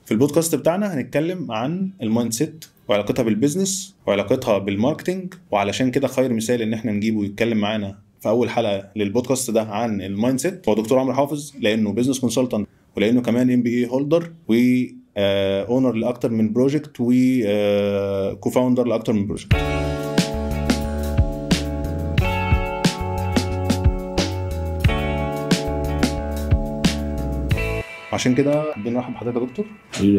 في البودكاست بتاعنا هنتكلم عن ال mindset وعلاقتها بال business وعلاقتها بال marketing، وعلشان كده خير مثال ان احنا نجيبه ويتكلم معانا في اول حلقة للبودكاست ده عن ال mindset هو دكتور عمرو حافظ، لانه business consultant ولانه كمان MBA holder و owner لاكتر من project و co-founder لاكتر من project. عشان كده بنرحب بحضرتك يا دكتور.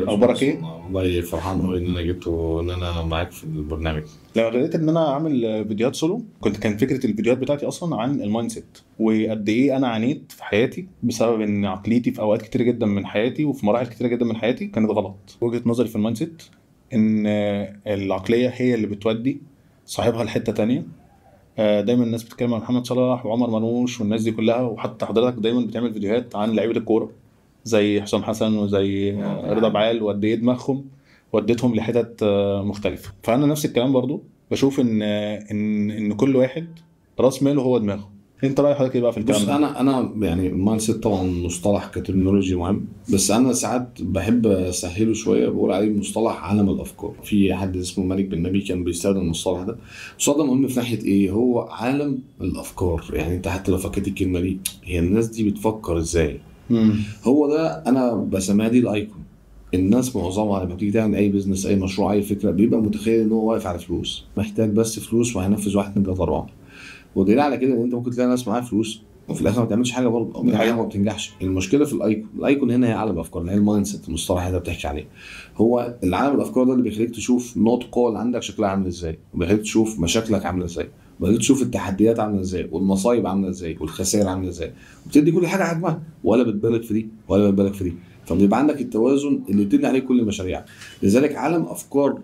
اخبارك ايه؟ والله فرحان قوي ان انا جبت وان انا معاك في البرنامج. لما بدات ان انا اعمل فيديوهات سولو كان فكرة الفيديوهات بتاعتي اصلا عن ال mindset وقد ايه انا عانيت في حياتي بسبب ان عقليتي في اوقات كتير جدا من حياتي وفي مراحل كتير جدا من حياتي كانت غلط. وجهه نظري في ال mindset ان العقلية هي اللي بتودي صاحبها لحته تانية. دايما الناس بتتكلم عن محمد صلاح وعمر مرموش والناس دي كلها، وحتى حضرتك دايما بتعمل فيديوهات عن لعيبة الكورة زي حسام حسن وزي رضا بعال وقد ايه دماغهم ودتهم لحتت مختلفة. فانا نفس الكلام برضو بشوف ان ان ان كل واحد راس ماله هو دماغه. انت راي حضرتك ايه بقى في الكلام ده؟ انا يعني ال mindset طبعا مصطلح ك terminology مهم، بس انا ساعات بحب اسهله شوية، بقول عليه مصطلح عالم الافكار. في حد اسمه مالك بن نبي كان بيستخدم المصطلح ده. المصطلح ده مهم في ناحية ايه؟ هو عالم الافكار. يعني انت حتى لو فكيت الكلمة دي، هي الناس دي بتفكر ازاي؟ هو ده انا بسميها دي ال icon. الناس معظمها لما بتيجي تعمل اي business، اي مشروع، اي فكرة، بيبقى متخيل ان هو واقف على فلوس، محتاج بس فلوس وهينفذ 1 2 3 4. ودليل على كده ان انت ممكن تلاقي ناس معاها فلوس وفي الاخر ما بتعملش حاجة برضه، او بتعمل حاجة ما بتنجحش. المشكلة في ال icon. ال icon هنا هي عالم الافكار، اللي هي ال mindset، المصطلح اللي انت بتحكي عليه. هو العالم الافكار ده اللي بيخليك تشوف نقط القوة اللي عندك شكلها عامل ازاي، وبيخليك تشوف مشاكلك عامله ازاي، وبيخليك تشوف التحديات عامله ازاي، والمصايب عامله ازاي، والخسائر عامله ازاي، وبتدي كل حاجة حجمها، ولا بتبالغ في دي ولا بتبالغ في دي. فبيبقى عندك التوازن اللي بتبني عليه كل مشاريعك. لذلك عالم افكار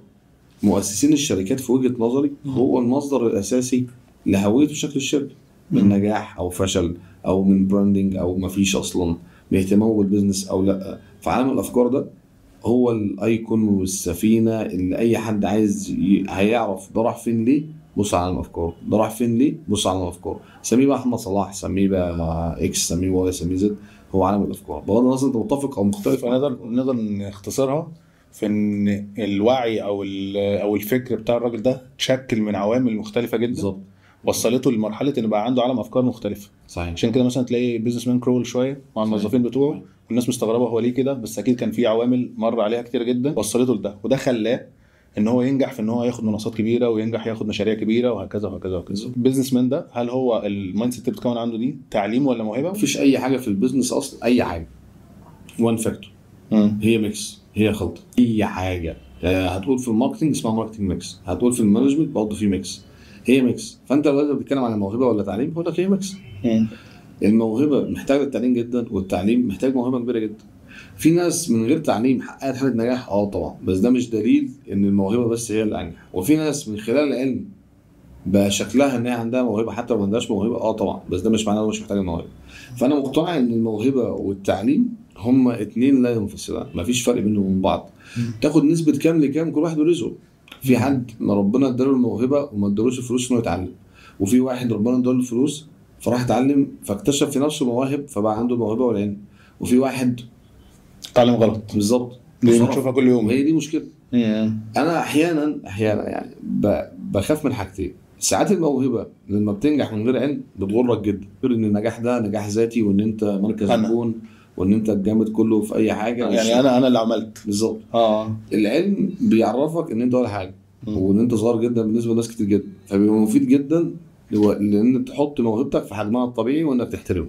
مؤسسين الشركات في وجهه نظري هو المصدر الاساسي لهويه وشكل الشركة، من نجاح او فشل، او من branding او ما فيش اصلا، من اهتمامه بال business او لا. فعالم الافكار ده هو ال icon والسفينة اللي اي حد عايز هيعرف ده راح فين ليه، بص على عالم الافكار. ده راح فين ليه، بص على عالم الافكار. سميه بقى احمد صلاح، سميه بقى X، سميه Y، سميه Z، هو عالم الافكار. بغض النظر انت متفق او مختلف. نقدر نختصرها في ان الوعي او الفكر بتاع الراجل ده تشكل من عوامل مختلفة جدا. بالظبط. وصلته لمرحلة ان بقى عنده عالم افكار مختلفة. صحيح. عشان كده مثلا تلاقي businessman cruel شوية مع الموظفين بتوعه، والناس مستغربه هو ليه كده، بس اكيد كان في عوامل مر عليها كتير جدا وصلته لده، وده خلاه ان هو ينجح في ان هو ياخد مناقصات كبيرة وينجح ياخد مشاريع كبيرة وهكذا وهكذا وهكذا. ال businessman ده هل هو ال mindset اللي بتكون عنده دي تعليم ولا موهبة؟ مفيش اي حاجة في ال business اصلا، اي حاجة one factor، هي mix، هي خلطه. اي حاجة هتقول في ال marketing اسمها marketing mix، هتقول في ال management برضه في mix، هي mix. فانت لو بتتكلم على موهبة ولا تعليم، هقول لك هي mix. الموهبة محتاجه التعليم جدا، والتعليم محتاج موهبة كبيرة جدا. في ناس من غير تعليم حققت حاله نجاح، طبعا، بس ده مش دليل ان الموهبة بس هي اللي انجح. وفي ناس من خلال العلم بقى شكلها ان هي عندها موهبة حتى لو ما عندهاش موهبة، طبعا، بس ده مش معناه انه مش محتاج الموهبة. فانا مقتنع ان الموهبة والتعليم هما اتنين لا ينفصلان، مفيش فرق بينهم وبين بعض. تاخد نسبه كام لكام، كل واحد ورزقه. في حد ما ربنا اداله الموهبة وما ادالوش الفلوس انه يتعلم، وفي واحد ربنا اداله الفلوس فراح اتعلم فاكتشف في نفسه مواهب فبقى عنده الموهبة والعلم، وفي واحد تعلم غلط. بالظبط، بنشوفها كل يوم، وهي دي مشكلة. انا احيانا يعني بخاف من حاجتين. ساعات الموهبة لما بتنجح من غير علم بتغرك جدا، غير ان النجاح ده نجاح ذاتي وان انت مركز الكون وان انت الجامد كله في اي حاجة، يعني انا اللي عملت. بالظبط. العلم بيعرفك ان انت ولا حاجة، وان انت صغير جدا بالنسبة لناس كتير جدا، فبيبقى مفيد جدا لان تحط موهبتك في حجمها الطبيعي وانك تحترمه.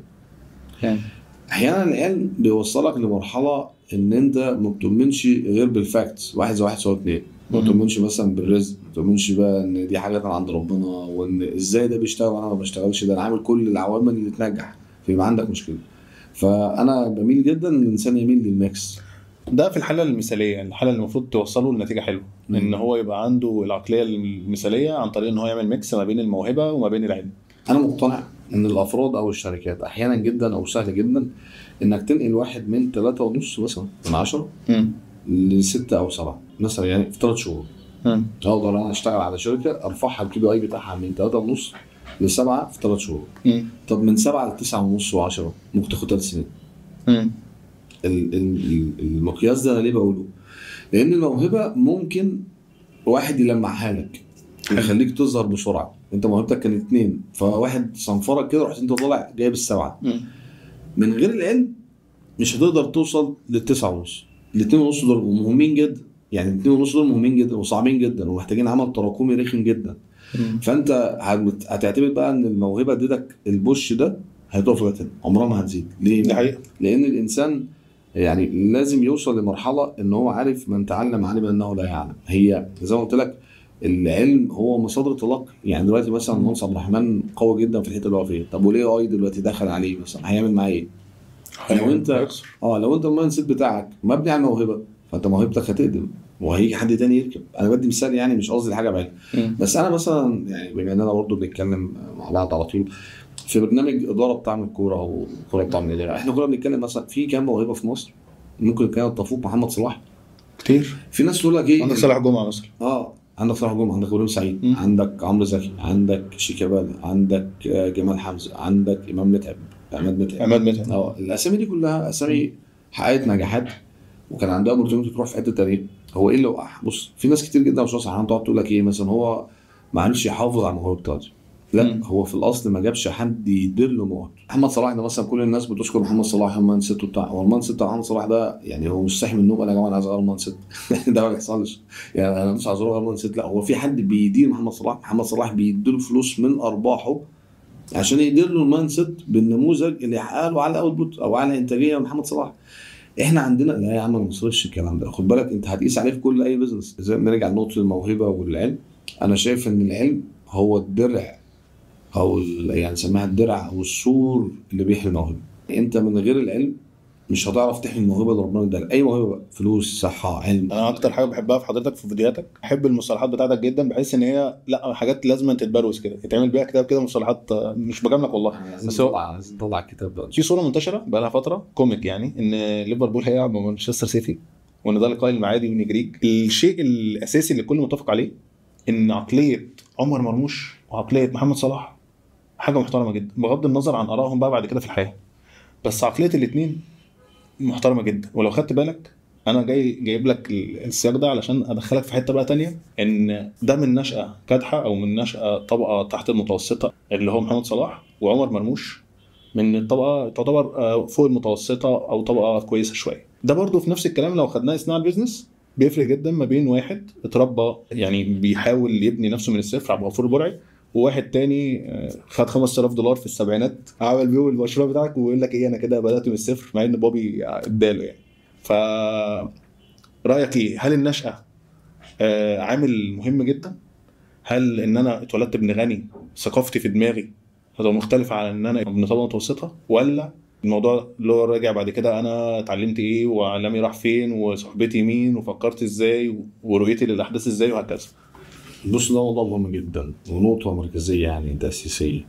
احيانا العلم بيوصلك لمرحلة ان انت ما بتؤمنش غير بال facts، 1 + 1 = 2، ما بتؤمنش مثلا بالرزق، ما بتؤمنش بقى ان دي حاجة عند ربنا، وان ازاي ده بيشتغل وانا ما بشتغلش، ده انا عامل كل العوامل اللي تنجح، فيبقى عندك مشكلة. فانا بميل جدا ان الانسان يميل لل mix ده في الحالة المثالية، الحالة اللي المفروض توصله لنتيجة حلوة، ان هو يبقى عنده العقلية المثالية عن طريق ان هو يعمل mix ما بين الموهبة وما بين العلم. انا مقتنع ان الافراد او الشركات احيانا جدا او سهل جدا انك تنقل واحد من 3.5 مثلا من 10 ل6 او 7 مثلا، يعني في 3 شهور. اقدر انا اشتغل على شركة ارفعها ال KPI بتاعها من 3.5 ل7 في 3 شهور. طب من 7 ل 9.5 و10 ممكن تاخد 3 سنين. المقياس ده انا ليه بقوله؟ لان الموهبة ممكن واحد يلمعها لك يخليك تظهر بسرعة. انت موهبتك كانت 2، فواحد صنفرك كده رحت انت طالع جايب 7. من غير العلم مش هتقدر توصل لل9.5. ال2.5 دول مهمين جدا، يعني 2.5 دول مهمين جدا وصعبين جدا ومحتاجين عمل تراكمي رخم جدا. فانت هتعتمد بقى ان الموهبة اديتك ال push ده، هتقف لغاية عمرها ما هتزيد. ليه؟ ده حقيقة. لان الانسان يعني لازم يوصل لمرحلة ان هو عارف، من تعلم علم انه لا يعلم. هي زي ما قلت لك العلم هو مصادر تلقي. يعني دلوقتي مثلا مهندس عبد الرحمن قوي جدا في الحتة اللي هو فيها، طب وليه اي دلوقتي دخل عليه مثلا هيعمل معاه ايه؟ لو انت لو انت ال mindset بتاعك مبني على الموهبة، فانت موهبتك هتقدم وهيجي حد تاني يركب. انا بدي مثال يعني، مش قصدي حاجة بعينها، بس انا مثلا يعني بما اننا برضه بنتكلم مع بعض على طول في برنامج ادارة بتاع الكورة او كورة بتاع الادارة، احنا كنا بنتكلم مثلا في كام موهبة في مصر ممكن كانت تفوق محمد صلاح كتير. في ناس تقول لك ايه، عندك صلاح جمعه مثلا، عندك صلاح جمعه، عندك ابراهيم سعيد، عندك عمرو زكي، عندك شيكابالا، عندك جمال حمزة، عندك امام متعب، عماد متعب. الاسامي دي كلها اسامي حققت نجاحات وكان عندها opportunity تروح في حتة تانية. هو ايه اللي وقع؟ بص، في ناس كتير جدا مش عارفه تقعد تقول لك ايه مثلا، هو ما عرفش يحافظ على الموهبة بتاعته. لا، هو في الاصل ما جابش حد يدير له موهبته. محمد صلاح ده مثلا كل الناس بتشكر محمد صلاح ال mindset بتاعه، هو ال mindset بتاع محمد صلاح ده يعني هو مش صاحي من النوم قال يا جماعة انا عايز اغير ال mindset. ده ما بيحصلش يعني، انا مش عايز اغير ال mindset. لا، هو في حد بيدير محمد صلاح. محمد صلاح بيديله فلوس من ارباحه عشان يدير له ال mindset بالنموذج اللي يحقق له على output او على انتاجية محمد صلاح. احنا عندنا لا يا عم ما نصرفش الكلام ده، خد بالك انت هتقيس عليه في كل اي business. زي ما نرجع لنقطة الموهبة والعلم، انا شايف ان العلم هو الدرع، او يعني نسميها الدرع او السور اللي بيحمي الموهبة. انت من غير العلم مش هتعرف تحمي الموهبة اللي ربنا اداها لك، اي موهبة بقى، فلوس، صحة، علم. انا اكتر حاجة بحبها في حضرتك في فيديوهاتك، بحب المصطلحات بتاعتك جدا، بحس ان هي لا حاجات لازم تتبروز كده، يتعمل بيها كتاب كده، مصطلحات. مش بجاملك والله، بس هو عايزين نطلع الكتاب ده. في صوره منتشرة بقى لها فترة comic، يعني ان ليفربول هيلعب مع مانشستر سيتي، وان ده لقاء المعادي ونجريج. الشيء الاساسي اللي الكل متفق عليه ان عقلية عمر مرموش وعقلية محمد صلاح حاجة محترمه جدا، بغض النظر عن ارائهم بقى بعد كده في الحياة، بس عقلية الاثنين محترمه جدا. ولو خدت بالك انا جايب لك السياق ده علشان ادخلك في حتة بقى تانية، ان ده من نشأة كادحه او من نشأة طبقه تحت المتوسطة اللي هو محمد صلاح، وعمر مرموش من الطبقة تعتبر فوق المتوسطة او طبقه كويسة شوية. ده برضو في نفس الكلام لو خدناه صناعة ال business بيفرق جدا ما بين واحد اتربى يعني بيحاول يبني نفسه من الصفر، عبد الغفور البرعي، وواحد تاني خد $5000 في السبعينات عمل بيهم المشروع بتاعك ويقول لك ايه انا كده بدات من الصفر، مع ان بابي اداله يعني. ف رايك ايه؟ هل النشأة عامل مهم جدا؟ هل ان انا اتولدت ابن غني ثقافتي في دماغي هتبقى مختلفة عن ان انا ابن طبقه متوسطه، ولا الموضوع اللي هو راجع بعد كده انا اتعلمت ايه وعلامي راح فين وصحبتي مين وفكرت ازاي ورؤيتي للاحداث ازاي وهكذا؟ بص، ده موضوع مهم جدا ونقطة مركزية يعني تأسيسية.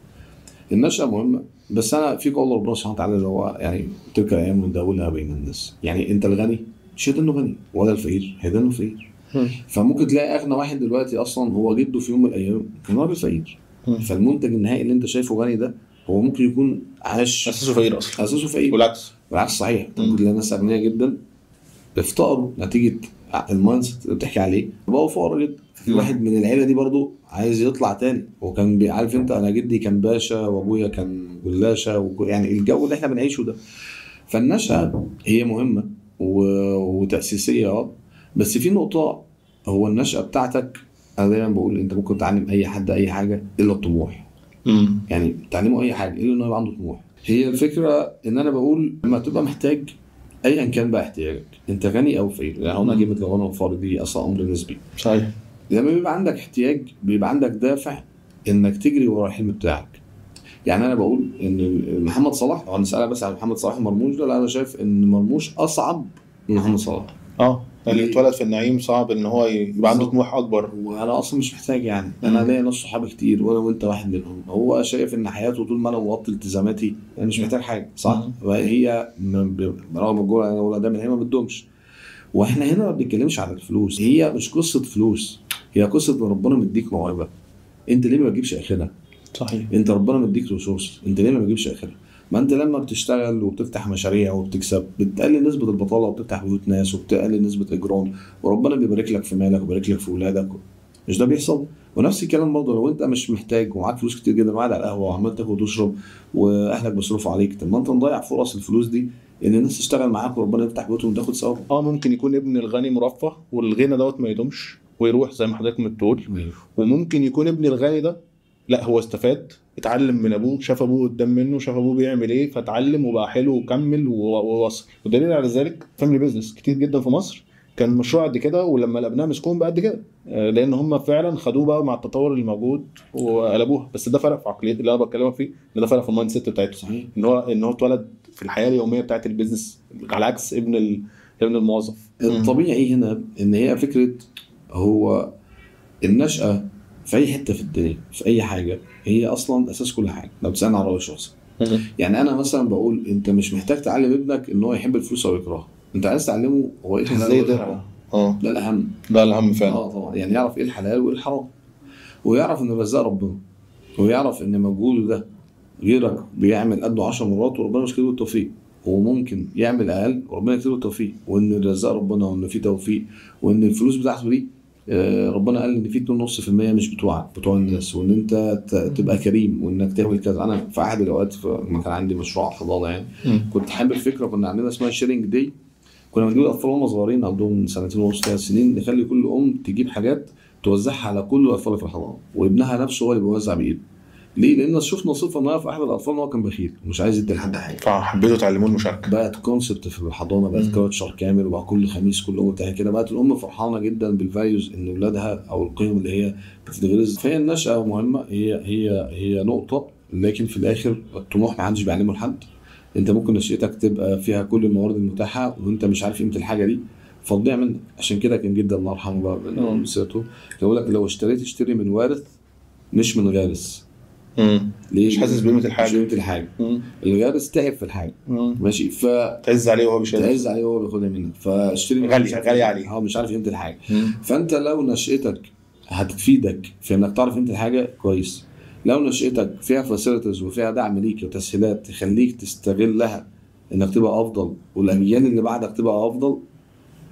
النشأة مهمة، بس أنا في قول ربنا سبحانه وتعالى اللي هو يعني تلك الأيام نداولها بين الناس. يعني أنت الغني مش هيدنه غني، ولا الفقير هيدنه فقير. فممكن تلاقي أغنى واحد دلوقتي أصلا هو جده في يوم من الأيام كان راجل فقير. فالمنتج النهائي اللي أنت شايفه غني ده هو ممكن يكون عاش أساسه فقير أصلا، أساسه فقير. والعكس صحيح، ممكن تلاقي ناس أغنياء جدا افتقروا نتيجة ال mindset اللي بتحكي عليه، بقوا فقراء جدا. في واحد من العيلة دي برضو عايز يطلع تاني، وكان عارف انت انا جدي كان باشا وابويا كان جلاشه يعني الجو اللي احنا بنعيشه ده. فالنشأة هي مهمة وتأسيسيه، بس في نقطة، هو النشأة بتاعتك انا دايما بقول انت ممكن تعلم اي حد اي حاجة الا الطموح. يعني تعلمه اي حاجة الا انه يبقى عنده طموح. هي الفكرة ان انا بقول لما تبقى محتاج ايا كان بقى احتياجك، انت غني او فقير، يعني هنا كلمة الغنى والفقر دي اصلا امر نسبي. صحيح. لما بيبقى عندك احتياج بيبقى عندك دافع انك تجري ورا الحلم بتاعك. يعني انا بقول ان محمد صلاح، لو هنسالها بس على محمد صلاح ومرموش، لا انا شايف ان مرموش اصعب من محمد صلاح. اللي اتولد في النعيم صعب ان هو يبقى عنده طموح اكبر. وانا اصلا مش محتاج يعني، انا ليا ناس صحابي كتير وانا وانت واحد منهم. هو شايف ان حياته طول ما انا مغطي التزاماتي انا مش محتاج حاجة، صح؟ هي رغم الجرأة انا بقولها دايما هي ما بتدومش. واحنا هنا ما بنتكلمش على الفلوس، هي مش قصة فلوس، هي قصة ان ربنا مديك موهبة، انت ليه ما بتجيبش اخرها؟ صحيح. انت ربنا مديك resource، انت ليه ما بتجيبش اخرها؟ ما انت لما بتشتغل وبتفتح مشاريع وبتكسب بتقلل نسبه البطالة وبتفتح بيوت ناس وبتقلل نسبه اجرام، وربنا بيبارك لك في مالك وبيبارك لك في اولادك. مش ده بيحصل؟ ونفس الكلام برضه لو انت مش محتاج ومعاك فلوس كتير جدا وقاعد على القهوة وعمال تاكل وتشرب واهلك بيصرفوا عليك، طب ما انت مضيع فرص الفلوس دي ان الناس تشتغل معاك وربنا يفتح بيوتهم وتاخد ثواب. ممكن يكون ابن الغني مرفه والغنى دوت ما يدومش ويروح زي ما حضرتك بتقول، وممكن يكون ابن الغني ده لا هو استفاد، اتعلم من ابوه، شاف ابوه قدام منه، شاف ابوه بيعمل ايه فتعلم وبقى حلو وكمل ووصل. ودليل على ذلك family business كتير جدا في مصر كان مشروع قد كده، ولما الابناء مسكوهم بقى قد كده، لان هم فعلا خدوه بقى مع التطور اللي موجود وقلبوها. بس ده فرق في عقلية اللي انا بتكلم فيه، ان ده فرق في ال mindset بتاعته. صحيح. ان هو اتولد في الحياة اليومية بتاعت ال business، على عكس ابن الموظف. الطبيعي هنا ان هي فكرة هو النشأة في اي حتة في الدنيا في اي حاجة هي اصلا اساس كل حاجة. لو بتسالني على رايي الشخصي، يعني انا مثلا بقول انت مش محتاج تعلم ابنك ان هو يحب الفلوس او يكرهها، انت عايز تعلمه هو ايه الحلال وايه الحرام. ده الاهم، ده الاهم فعلا. طبعا، يعني يعرف ايه الحلال وايه الحرام، ويعرف ان الرزاق ربنا، ويعرف ان مجهوده ده غيرك بيعمل قده 10 مرات وربنا مش كاتب له التوفيق، وممكن يعمل اقل وربنا يكتب له التوفيق، وان الرزاق ربنا، وان في توفيق، وان الفلوس بتاعته دي ربنا قال ان في 2.5% مش بتوعك، بتوع الناس، وان انت تبقى كريم وانك تعمل كذا. انا في احد الاوقات لما كان عندي مشروع حضانة يعني كنت حابب فكرة كنا عاملينها اسمها sharing day. كنا بنجيب الاطفال وهم صغيرين عندهم 2.5 سنين 3 سنين، نخلي كل ام تجيب حاجات توزعها على كل الاطفال في الحضانة، وابنها نفسه هو اللي بيوزع بايده. ليه؟ لان شفنا صفة النهارده في احد الاطفال ان هو كان بخيل ومش عايز يدي لحد حاجة، فحبيتوا تعلموه المشاركة. بقت concept في الحضانة، بقت culture كامل، وبقى كل خميس كل ام بتاعها كده. بقت الام فرحانة جدا بال values ان اولادها او القيم اللي هي بتتغرز. فهي النشاة مهمة، هي هي هي نقطة، لكن في الاخر الطموح ما حدش بيعلمه لحد. انت ممكن نشأتك تبقى فيها كل الموارد المتاحة وانت مش عارف قيمة الحاجة دي فتضيع منك. عشان كده كان جدا الله يرحمه بقى من سيرته بيقول لك لو اشتريت اشتري من وارث مش من غارس. ليه؟ مش حاسس بقيمة الحاجة. مش قيمة الحاجة. الغارس تعب في الحاجة. ماشي، ف تعز عليه وهو بيشيلها، تعز عليه وهو بياخدها منك، فاشتري غالي عليه، هو مش عارف قيمة الحاجة. فانت لو نشأتك هتفيدك في انك تعرف قيمة الحاجة كويس، لو نشأتك فيها facilities وفيها دعم ليك وتسهيلات تخليك تستغلها انك تبقى افضل والاجيال اللي بعدك تبقى افضل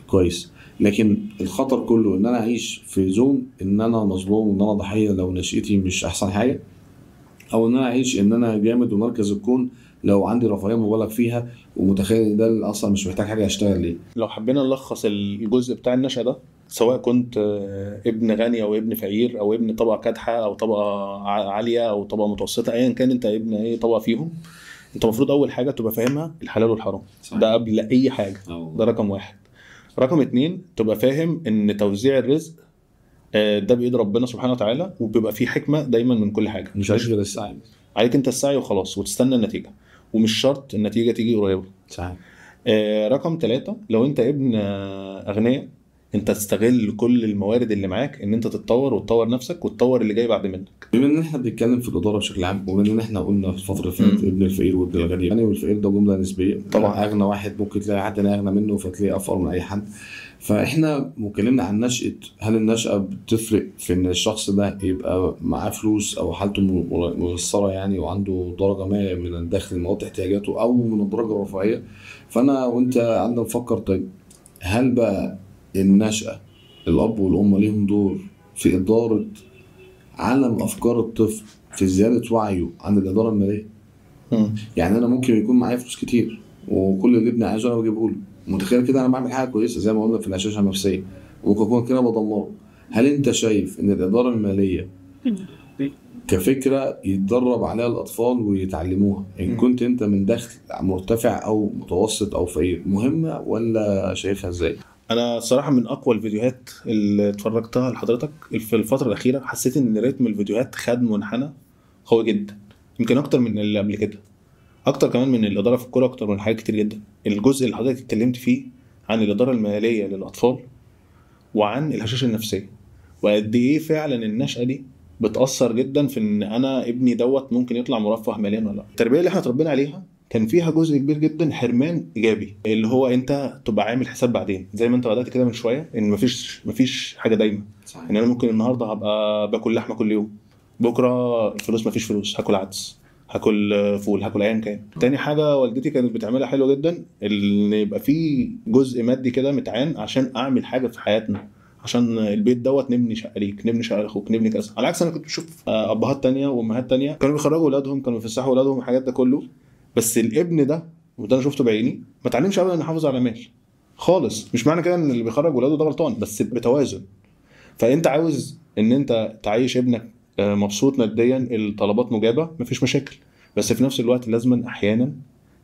كويس. لكن الخطر كله ان انا اعيش في zone ان انا مظلوم وان انا ضحية لو نشأتي مش احسن حاجة، او ان انا اعيش ان انا جامد ومركز الكون لو عندي رفاهية مبالغ فيها ومتخيل ان ده اصلا مش محتاج حاجة اشتغل ليه. لو حبينا نلخص الجزء بتاع النشأة ده، سواء كنت ابن غني او ابن فقير او ابن طبقه كادحه او طبقه عالية او طبقه متوسطه، ايا كان انت ابن اي طبقه فيهم، انت المفروض اول حاجة تبقى فاهمها الحلال والحرام. صحيح. ده قبل اي حاجة. ده رقم واحد. رقم اتنين، تبقى فاهم ان توزيع الرزق ده بايد ربنا سبحانه وتعالى، وبيبقى فيه حكمه دايما من كل حاجة. مش عليك غير السعي، عليك انت السعي وخلاص، وتستنى النتيجة، ومش شرط النتيجة تيجي قريبه. صحيح. رقم 3، لو انت ابن اغنياء انت تستغل كل الموارد اللي معاك ان انت تتطور وتطور نفسك وتطور اللي جاي بعد منك. بما ان احنا بنتكلم في الادارة بشكل عام، وبما ان احنا قلنا في الفترة اللي فاتت ابن الفقير وابن الغني، الغني والفقير ده جملة نسبيه طبعا. اغنى واحد ممكن تلاقي حد اغنى منه فتلاقيه افقر من اي حد. فاحنا اتكلمنا عن نشأة، هل النشأة بتفرق في ان الشخص ده يبقى معاه فلوس او حالته ميسرة يعني وعنده درجه ما من الدخل مغطي احتياجاته او من الدرجة الرفاهية؟ فانا وانت عندنا نفكر، طيب هل بقى النشأة الأب والأم ليهم دور في إدارة عالم أفكار الطفل في زيادة وعيه عن الإدارة المالية؟ يعني أنا ممكن يكون معايا فلوس كتير وكل اللي ابني عايزه أنا بجيبه له، متخيل كده أنا بعمل حاجة كويسة زي ما قلنا في الهشاشة النفسية، وممكن أكون كده بدمره. هل أنت شايف إن الإدارة المالية كفكرة يتدرب عليها الأطفال ويتعلموها إن كنت أنت من دخل مرتفع أو متوسط أو فقير مهمة، ولا شايفها إزاي؟ انا الصراحة من اقوى الفيديوهات اللي اتفرجتها لحضرتك في الفترة الاخيرة، حسيت ان رتم الفيديوهات خد منحنى قوي جدا، يمكن اكتر من اللي قبل كده، اكتر كمان من الادارة في الكورة، اكتر من حاجات كتير جدا. الجزء اللي حضرتك اتكلمت فيه عن الادارة المالية للاطفال وعن الهشاشه النفسية، وقد ايه فعلا النشأة دي بتاثر جدا في ان انا ابني دوت ممكن يطلع مرفه ماليا ولا لا. التربية اللي احنا اتربينا عليها كان فيها جزء كبير جدا حرمان ايجابي، اللي هو انت تبقى عامل حساب بعدين، زي ما انت بدات كده من شوية ان مفيش حاجة دايما. صحيح. ان انا ممكن النهارده هبقى باكل لحمه كل يوم، بكره الفلوس مفيش فلوس هاكل عدس. هاكل فول، هاكل ايا كان. تاني حاجة والدتي كانت بتعملها حلوة جدا، ان يبقى في جزء مادي كده متعان عشان اعمل حاجة في حياتنا، عشان البيت دوت نبني شقه ليك، نبني شقه لاخوك، نبني كذا. على عكس انا كنت بشوف ابهات تانية وامهات تانية كانوا بيخرجوا اولادهم، كانوا بيفسحوا اولادهم والحاجات ده كله، بس الابن ده، وده انا شفته بعيني، ما اتعلمش ابدا ان يحافظ على مال خالص. مش معنى كده ان اللي بيخرج ولاده ده غلطان، بس بتوازن. فانت عاوز ان انت تعيش ابنك مبسوط ماديا، الطلبات مجابه، مفيش مشاكل، بس في نفس الوقت لازم احيانا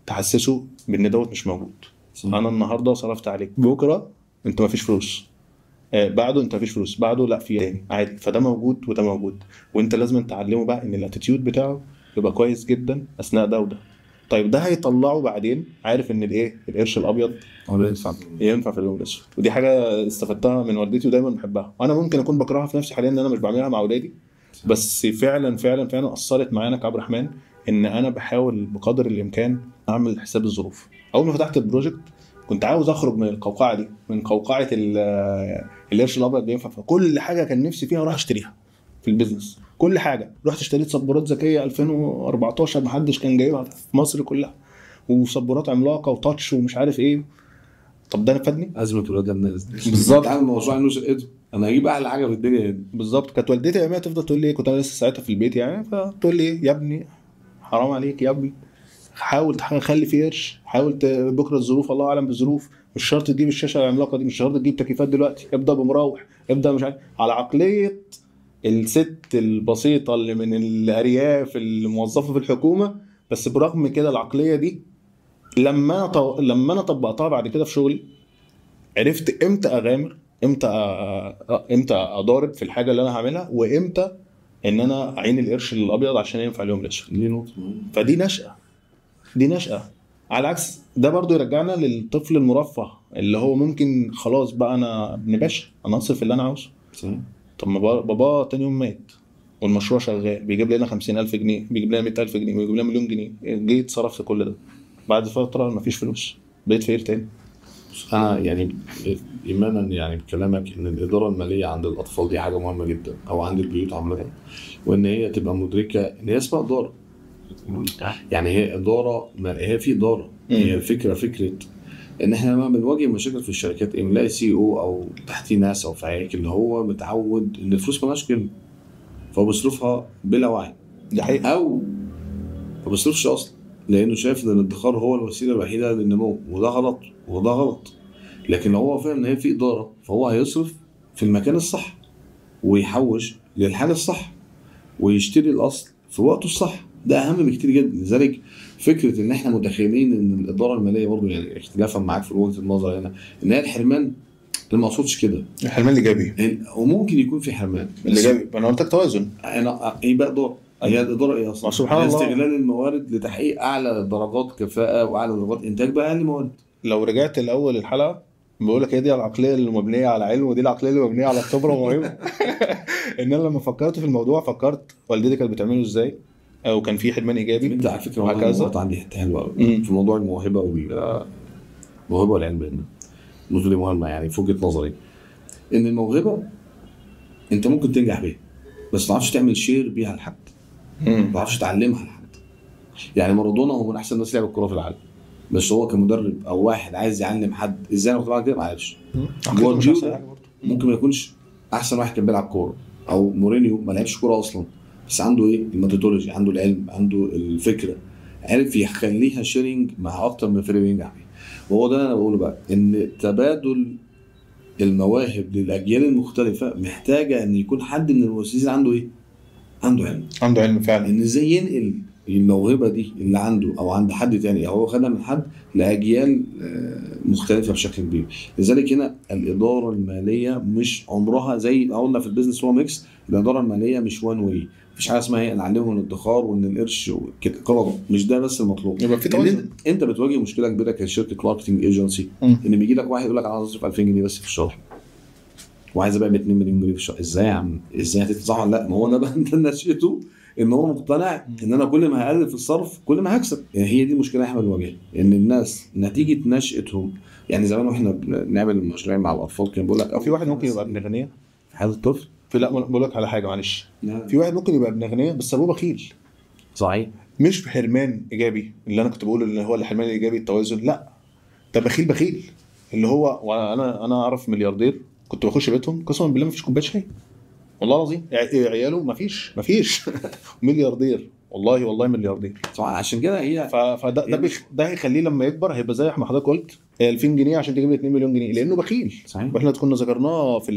تحسسه بان دوت مش موجود. صح. انا النهارده صرفت عليك، بكره انت مفيش فلوس، بعده انت مفيش فلوس، بعده لا في تاني عادي. فده موجود وده موجود، وانت لازم تعلمه بقى ان ال attitude بتاعه يبقى كويس جدا اثناء ده وده. طيب ده هيطلعه بعدين عارف ان الايه، القرش الابيض ينفع في اليوم الاسود. ودي حاجة استفدتها من والدتي ودايما بحبها، وانا ممكن اكون بكرهها في نفسي حاليا ان انا مش بعملها مع اولادي، بس فعلا فعلا فعلا اثرت معانا كعبد الرحمن، ان انا بحاول بقدر الامكان اعمل حساب الظروف. اول ما فتحت ال project كنت عاوز اخرج من القوقعة دي، من قوقعه القرش الابيض بينفع، فكل حاجة كان نفسي فيها اروح اشتريها في ال business، كل حاجة. رحت اشتريت سبورات ذكية 2014 محدش كان جايبها في مصر كلها، وسبورات عملاقة و touch ومش عارف ايه. طب ده فادني؟ ازمة ولاد الناس بالظبط. عامل موضوع انه شقته، انا هجيب احلى حاجة في الدنيا بالظبط. كانت والدتي ايامها تفضل تقول لي، كنت انا لسه ساعتها في البيت يعني، فتقول لي يا ابني حرام عليك يا ابني، حاول تخلي فيه قرش، حاول بكره الظروف الله اعلم بالظروف، مش شرط تجيب الشاشة العملاقة دي، مش شرط تجيب تكييفات دلوقتي، ابدا بمراوح، ابدا مش عارف. على عقلية الست البسيطة اللي من الارياف الموظفة في الحكومة، بس برغم كده العقلية دي لما انا طبقتها بعد كده في شغلي، عرفت امتى اغامر، امتى اضارب في الحاجة اللي انا هعملها، وامتى ان انا اعين القرش الابيض عشان ينفع اليوم الاسود. دي نقطة، فدي نشأة، دي نشأة. على عكس ده برضو يرجعنا للطفل المرفه اللي هو ممكن خلاص بقى انا ابن باشا، انا اصرف اللي انا عاوزه. طب ما بابا تاني يوم مات والمشروع شغال، بيجيب لنا 50,000 جنيه، بيجيب لنا 100,000 جنيه، بيجيب لنا مليون جنيه، جيت صرفت كل ده، بعد فترة مفيش فلوس، بقيت فقير تاني. انا يعني ايمانا يعني بكلامك ان الادارة المالية عند الاطفال دي حاجة مهمة جدا، او عند البيوت عامة، وان هي تبقى مدركه ان هي اسمها ادارة. يعني هي ادارة، هي في ادارة. هي الفكرة فكرة ان احنا لما بنواجه مشاكل في الشركات ايه، بنلاقي CEO او تحتيه ناس او في هياكل اللي هو متعود ان الفلوس مالهاش قيمة، فهو بيصرفها بلا وعي. ده حقيقي. او ما بيصرفش اصلا لانه شايف ان الادخار هو الوسيلة الوحيدة للنمو، وده غلط وده غلط. لكن لو هو فاهم ان هي في ادارة، فهو هيصرف في المكان الصح، ويحوش للحاجة الصح، ويشتري الاصل في وقته الصح. ده اهم بكتير جدا. لذلك فكرة ان احنا متخيلين ان الادارة المالية برضه، يعني اختلافا معاك في وجهه النظر هنا، ان هي الحرمان، انا ما اقصدش كده. الحرمان الايجابي، وممكن يكون في حرمان الايجابي. انا قلت لك توازن. انا ايه بقى ادارة؟ هي الادارة ايه اصلا؟ سبحان الله، استغلال الموارد لتحقيق اعلى درجات كفاءة واعلى درجات انتاج باقل موارد. لو رجعت الاول الحلقة بقول لك هي دي العقلية اللي مبنية على علم، ودي العقلية اللي مبنية على خبره وموهبه. ان انا لما فكرت في الموضوع فكرت والدتي كانت بتعمله ازاي، او كان في حرمان ايجابي. انت على فكرة والله عندي حتة حلوة قوي في موضوع الموهبة والموهبه والعلم. النقطة دي مهمة يعني في وجهه نظري، ان الموهبة انت ممكن تنجح بيها، بس ما تعرفش تعمل share بيها لحد، ما تعرفش تعلمها لحد. يعني مارادونا هو من احسن الناس لعب الكورة في العالم، بس هو كمدرب او واحد عايز يعلم حد ازاي انا كنت بعمل كده ما عرفش. جوارديولا ممكن ما يكونش احسن واحد كان بيلعب كورة، او مورينيو ما لعبش كورة اصلا، بس عنده ايه؟ ال methodology، عنده العلم، عنده الفكرة، عرف يخليها sharing مع اكتر من فريق ينجح بيه. وهو ده اللي انا بقوله بقى، ان تبادل المواهب للاجيال المختلفة محتاجه ان يكون حد من المؤسسين عنده ايه؟ عنده علم، عنده علم فعلا، ان ازاي ينقل الموهبة دي اللي عنده او عند حد تاني، او هو خدها من حد، لاجيال مختلفة بشكل كبير. لذلك هنا الادارة المالية مش عمرها زي ما قلنا في ال business هو mix. الادارة المالية مش one way، مفيش حاجة اسمها ايه نعلمهم الادخار وان القرش وكده، مش ده بس المطلوب. يبقى في توازن. انت بتواجه مشكلة كبيرة كشركة marketing agency، ان بيجي لك واحد يقول لك انا عايز اصرف 2000 جنيه بس في الشهر، وعايز ابيع ب 2 مليون جنيه في الشهر. ازاي يا عم؟ ازاي هتدفع؟ لا، ما هو ده بقى نشأته ان هو مقتنع ان انا كل ما هقلل في الصرف كل ما هكسب. يعني هي دي المشكلة احنا بنواجهها، ان الناس نتيجة نشأتهم، يعني زمان واحنا بنعمل المشاريع مع الاطفال كان بيقول لك في واحد ممكن يبقى ابن غنية في حياة الطفل. في لا بقول لك على حاجة معلش، في واحد ممكن يبقى ابن غنية بس ابوه بخيل. صحيح. مش بحرمان ايجابي اللي انا كنت بقوله اللي هو الحرمان الايجابي التوازن، لا ده بخيل بخيل اللي هو. وانا اعرف ملياردير كنت بخش بيتهم قسما بالله ما فيش كوباية شاي والله العظيم، عياله ما فيش ملياردير والله والله ملياردير. صح، عشان كده هي فده ده, ده هيخليه لما يكبر هيبقى زي ما حضرتك قلت 2000 جنيه عشان تجيب لي 2 مليون جنيه لانه بخيل. صحيح. واحنا كنا ذكرناه في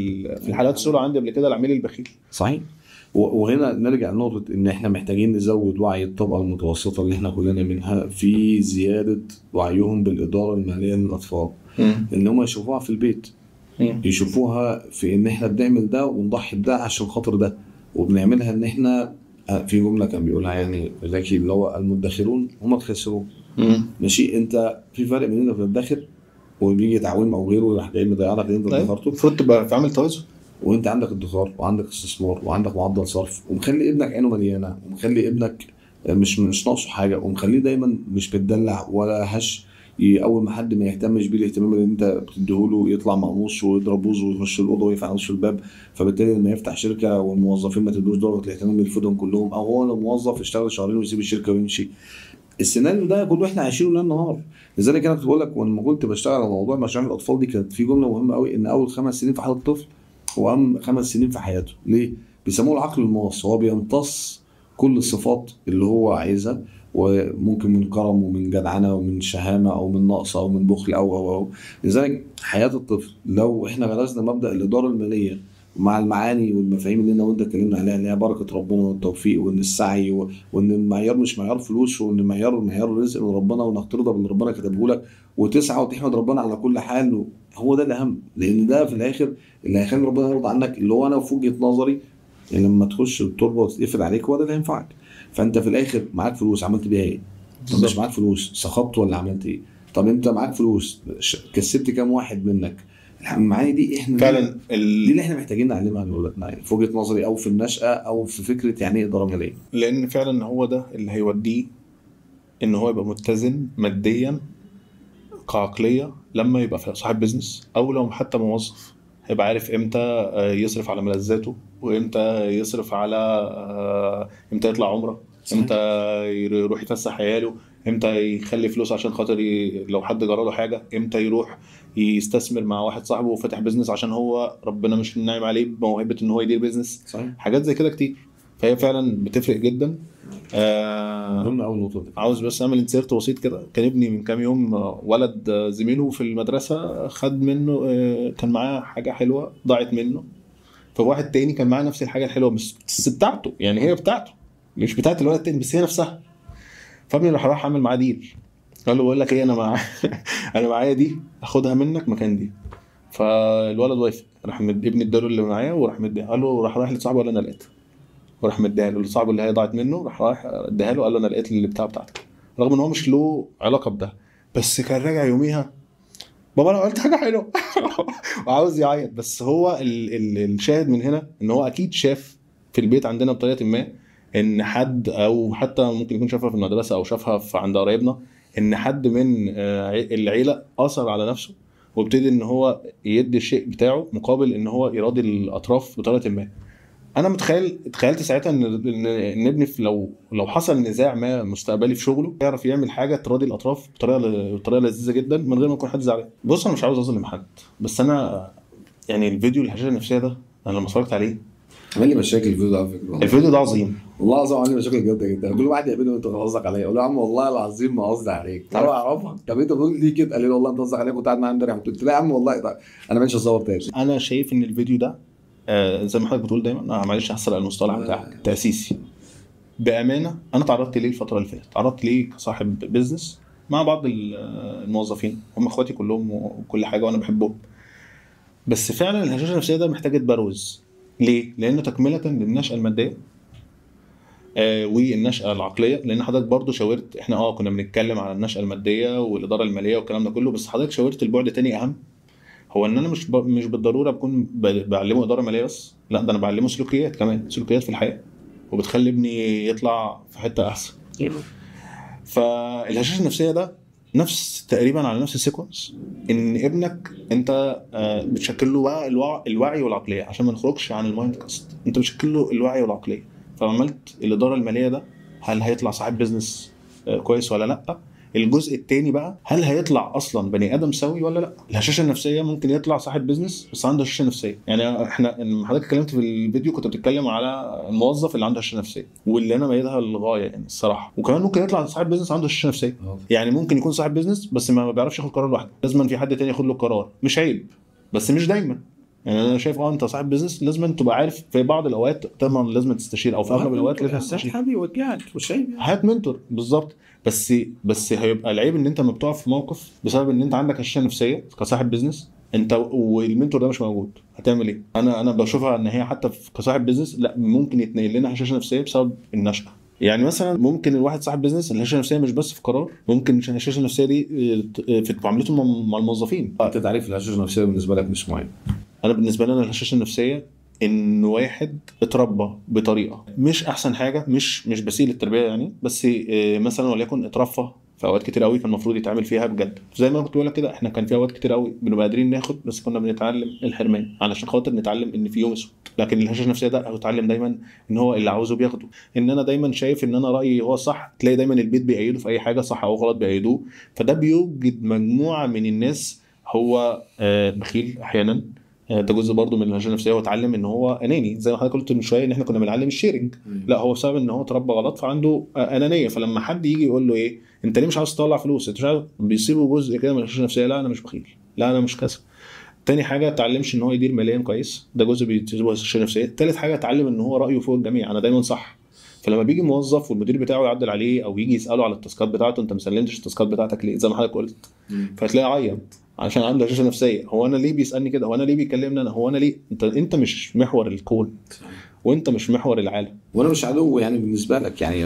الحلقات السولو عندي قبل كده، العميل البخيل. صحيح. وهنا نرجع لنقطة ان احنا محتاجين نزود وعي الطبقة المتوسطة اللي احنا كلنا منها في زيادة وعيهم بالادارة المالية للاطفال، ان هم يشوفوها في البيت، يشوفوها في ان احنا بنعمل ده ونضحي بده عشان خاطر ده، وبنعملها ان احنا في جملة كان بيقولها يعني ذكي اللي هو المدخرون هم الخاسرون. ماشي، انت في فرق بين انك بتدخر وبيجي تعويم او غيره راح جاي مضيع لك اللي انت ادخرته. المفروض تبقى في عامل توازن، وانت عندك ادخار وعندك استثمار وعندك معدل صرف، ومخلي ابنك عينه مليانة، ومخلي ابنك مش ناقصه حاجة، ومخليه دايما مش بتدلع ولا هش. اول ما حد ما يهتمش بيه الاهتمام اللي انت بتديهوله يطلع مقموص ويضرب بوزه ويخش الاوضة ويقفل على وش الباب. فبالتالي لما يفتح شركة والموظفين ما تدوش درجه الاهتمام يرفضهم كلهم، او هو لو موظف يشتغل شهرين ويسيب الشركة ويمشي. السيناريو ده كله احنا عايشينه ليل نهار. لذلك انا كنت بقول لك ولما كنت بشتغل على موضوع مشاريع الاطفال دي، كانت في جملة مهمة قوي ان اول 5 سنين في حياة الطفل هو اهم 5 سنين في حياته. ليه؟ بيسموه العقل الماص، هو بيمتص كل الصفات اللي هو عايزها، وممكن من كرم ومن جدعنه ومن شهامه او من نقص او من بخل او او او. لذلك حياة الطفل لو احنا غرسنا مبدا الادارة المالية مع المعاني والمفاهيم اللي انا وانت اتكلمنا عليها، اللي هي بركة ربنا والتوفيق وان السعي وان المعيار مش معيار فلوس، وان المعيار معيار رزق من ربنا، وانك ترضى باللي ربنا كتبه لك وتسعى وتحمد ربنا على كل حال، هو ده الاهم. لان ده في الاخر اللي هيخلي ربنا يرضى عنك، اللي هو انا في وجهه نظري لما تخش التربة وتتقفل عليك هو ده اللي هينفعك. فانت في الاخر معاك فلوس عملت بيها ايه؟ طب مش معاك فلوس سخطت ولا عملت ايه؟ طب انت معاك فلوس كسبت كام واحد منك؟ المعاني دي احنا فعلا دي اللي احنا محتاجين نعلمها لاولادنا يعني في وجهه نظري، او في النشأة، او في فكرة يعني ايه ادارة ماليه. لان فعلا هو ده اللي هيوديه ان هو يبقى متزن ماديا كعقليه لما يبقى صاحب business، او لو حتى موظف هيبقى عارف امتى يصرف على ملذاته، وامتى يصرف على امتى يطلع عمره، امتى يروح يفسح عياله، امتى يخلي فلوس عشان خاطر لو حد جرى له حاجة، امتى يروح يستثمر مع واحد صاحبه وفتح business عشان هو ربنا مش نايم عليه بموهبه ان هو يدير business. صحيح. حاجات زي كده كتير، فهي فعلا بتفرق جدا. مهم قوي النقطة دي. عاوز بس اعمل insert بسيط كده. كان ابني من كام يوم ولد زميله في المدرسة خد منه، كان معاه حاجة حلوة ضاعت منه، فواحد تاني كان معاه نفس الحاجة الحلوة بس بتاعته، يعني هي بتاعته مش بتاعت الولد التاني بس هي نفسها. فابني راح عامل معاه deal، قال له بقول لك ايه، انا انا معايا دي اخدها منك مكان دي. فالولد وافق، راح ابني اداله اللي معاه وراح مديها، قال له راح لصاحبه قال له انا لقيتها، وراح مديها له لصاحبه اللي هي ضاعت منه، راح اديها له قال له انا لقيت اللي بتاعتك، رغم ان هو مش له علاقة بده، بس كان راجع يوميها بابا انا قلت حاجة حلوة وعاوز يعيط. بس هو الشاهد من هنا ان هو اكيد شاف في البيت عندنا بطريقة ما ان حد، او حتى ممكن يكون شافها في المدرسة او شافها في عند قرايبنا، ان حد من العيلة اثر على نفسه وابتدي ان هو يدي الشيء بتاعه مقابل ان هو يراضي الاطراف بطريقة ما. انا تخيلت ساعتها ان ابني لو حصل نزاع ما مستقبلي في شغله يعرف يعمل حاجة تراضي الاطراف بطريقة لذيذة جدا من غير ما يكون حد زعلان. بص انا مش عاوز اظلم حد، بس انا يعني الفيديو الهشاشه النفسية ده انا لما اتفرجت عليه عمل لي مشاكل. الفيديو ده على فكرة الفيديو ده عظيم والله العظيم، عمل لي مشاكل جدا جدا. كل واحد يقابلني انت قصدك عليا، اقول له يا عم والله العظيم ما قصدي عليك، انا اعرفها. طب انت بتقول ليه كده؟ قال لي والله انت قصدك عليا، كنت قاعد معاه امبارح. قلت له يا عم والله طيب انا مش هصور تاني. انا شايف ان الفيديو ده زي ما حضرتك بتقول دايما، انا معلش هسرق المصطلح بتاعك، تاسيسي. بامانه انا تعرضت ليه الفترة اللي فاتت، تعرضت ليه كصاحب business مع بعض الموظفين، هم اخواتي كلهم وكل حاجة وانا بحبهم، بس فعلا الهشاشه النفسية ده محتاج يتبروز. ليه؟ لانه تكمله للنشأة المادية والنشأة العقلية. لان حضرتك برضو شاورت، احنا كنا بنتكلم على النشأة المادية والإدارة المالية والكلام ده كله، بس حضرتك شاورت البعد تاني اهم، هو ان انا مش بالضرورة بكون بعلمه إدارة مالية بس، لا ده انا بعلمه سلوكيات كمان، سلوكيات في الحياة، وبتخلي ابني يطلع في حتة احسن. فالهشاشة النفسية ده نفس تقريبا على نفس ال sequence، ان ابنك انت بتشكل له بقى الوعي والعقلية، عشان ما نخرجش عن ال mind cast، انت بتشكل له الوعي والعقلية. فعملت الادارة المالية ده هل هيطلع صاحب business كويس ولا لا؟ الجزء الثاني بقى، هل هيطلع اصلا بني ادم سوي ولا لا؟ الهشاشه النفسية ممكن يطلع صاحب business بس عنده هشاشة نفسية. يعني احنا لما حضرتك اتكلمت في الفيديو كنت بتتكلم على الموظف اللي عنده هشاشة نفسية، واللي انا ميدها للغاية يعني الصراحة. وكمان ممكن يطلع صاحب business عنده هشاشة نفسية، يعني ممكن يكون صاحب business بس ما بيعرفش ياخد قرار لوحده، لازم في حد تاني ياخد له القرار. مش عيب بس مش دايما. يعني انا شايف انت صاحب business لازم تبقى عارف في بعض الاوقات طبعا لازم تستشير، او في اغلب الاوقات لازم تستشير. هات حد يوجهك، مش عيب يعني. هات mentor بالظبط. بس هيبقى العيب ان انت ما بتقع في موقف بسبب ان انت عندك هشاشة نفسية كصاحب business، انت وال mentor ده مش موجود، هتعمل ايه؟ انا بشوفها ان هي حتى كصاحب business لا، ممكن يتنقل لنا هشاشة نفسية بسبب النشأة. يعني مثلا ممكن الواحد صاحب business الهشاشه النفسية مش بس في قرار، ممكن الهشاشه النفسية دي في معاملته مع الموظفين. انت تعريف الهشاشه النفسية بالنسبة لك مش معين؟ انا بالنسبة لي انا الهشاشه النفسية ان واحد اتربى بطريقة مش احسن حاجة، مش بسيء للتربية يعني، بس مثلا وليكن اترفه في اوقات كتير قوي كان المفروض يتعامل فيها بجد. زي ما كنت بقول لك كده، احنا كان في اوقات كتير قوي بنبقى قادرين ناخد، بس كنا بنتعلم الحرمان علشان خاطر نتعلم ان في يوم اسود. لكن الهشاشه النفسية ده هو اتعلم دايما ان هو اللي عاوزه بياخده، ان انا دايما شايف ان انا رايي هو صح، تلاقي دايما البيت بيأيده في اي حاجة صح او غلط بيأيدوه. فده بيوجد مجموعة من الناس هو بخيل احيانا، ده جزء برضه من الهشاشه النفسية. هو اتعلم ان هو اناني زي ما حضرتك قلت من شوية ان احنا كنا بنعلم ال sharing، لا هو بسبب ان هو اتربى غلط فعنده انانية. فلما حد يجي يقول له ايه انت ليه مش عاوز تطلع فلوس، انت مش عاوز، بيصيبه جزء كده من الهشاشه النفسية، لا انا مش بخيل، لا انا مش كذا. تاني حاجة اتعلمش ان هو يدير ماليا كويس، ده جزء بيصيبه هشاشة نفسية. تالت حاجة اتعلم ان هو رايه فوق الجميع، انا دايما صح. فلما بيجي موظف والمدير بتاعه يعدل عليه او يجي يساله على التاسكات بتاعته، انت ما سلمتش التاسكات بتاعتك ليه زي ما حضرتك قلت، فتلاقيه عيط عشان عنده هشاشة نفسية. هو انا ليه بيسالني كده؟ هو انا ليه بيكلمني انا؟ هو انا ليه؟ انت مش محور الكون، وانت مش محور العالم، وانا مش عدو يعني بالنسبة لك. يعني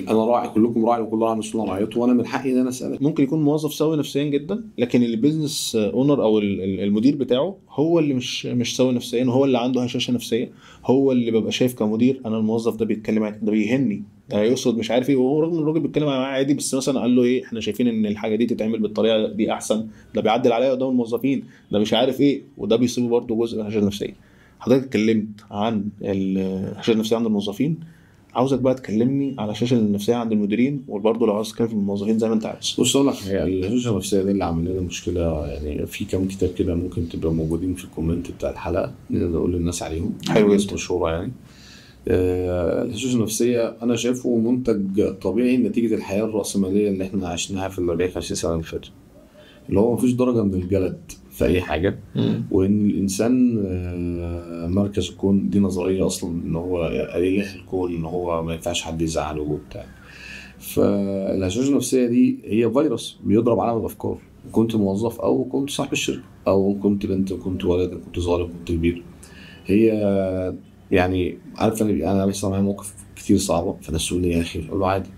انا راعي، كلكم راعي وكل راعي مسؤول عن رعيته، وانا من حقي ان انا اسالك. ممكن يكون موظف سوي نفسيا جدا، لكن ال business owner او المدير بتاعه هو اللي مش سوي نفسيا، هو اللي عنده هشاشة نفسية، هو اللي ببقى شايف كمدير انا الموظف ده بيتكلم ده بيهني، ده يقصد مش عارف ايه، وهو رغم ان الراجل بيتكلم معاه عادي، بس مثلا قال له ايه احنا شايفين ان الحاجة دي تتعمل بالطريقة دي احسن، ده بيعدل عليا قدام الموظفين، ده مش عارف ايه، وده بيصيبه برده جزء من الهشاشه النفسية. حضرتك اتكلمت عن الهشاشه النفسية عند الموظفين، عاوزك بقى تكلمني على الهشاشه النفسية عند المديرين، وبرضه لو عاوز تتكلم في الموظفين زي ما انت عاوز. بص اقول لك حاجة، الهشاشه النفسية دي اللي عامل لنا مشكلة. يعني في كام كتاب كده ممكن تبقى موجودين في ال comment بتاع الحلقة نقدر نقول للناس عليهم، حلو جدا، مشهورة يعني. الهشاشه النفسية انا شايفه منتج طبيعي نتيجة الحياة الراسمالية اللي احنا عشناها في ال 40 50 سنة اللي فاتوا، اللي هو مفيش درجه من الجلد في اي حاجة، وان الانسان مركز الكون. دي نظرية اصلا ان هو اله الكون، ان هو ما ينفعش حد يزعله وبتاع. فالهشاشه النفسية دي هي فيروس بيضرب عالم الافكار. كنت موظف او كنت صاحب الشركة او كنت بنت كنت ولد كنت صغير كنت كبير، هي يعني عارف انا بيحصل معايا مواقف كتير صعبة، فالناس تقول لي يا اخي، اقول له عادي،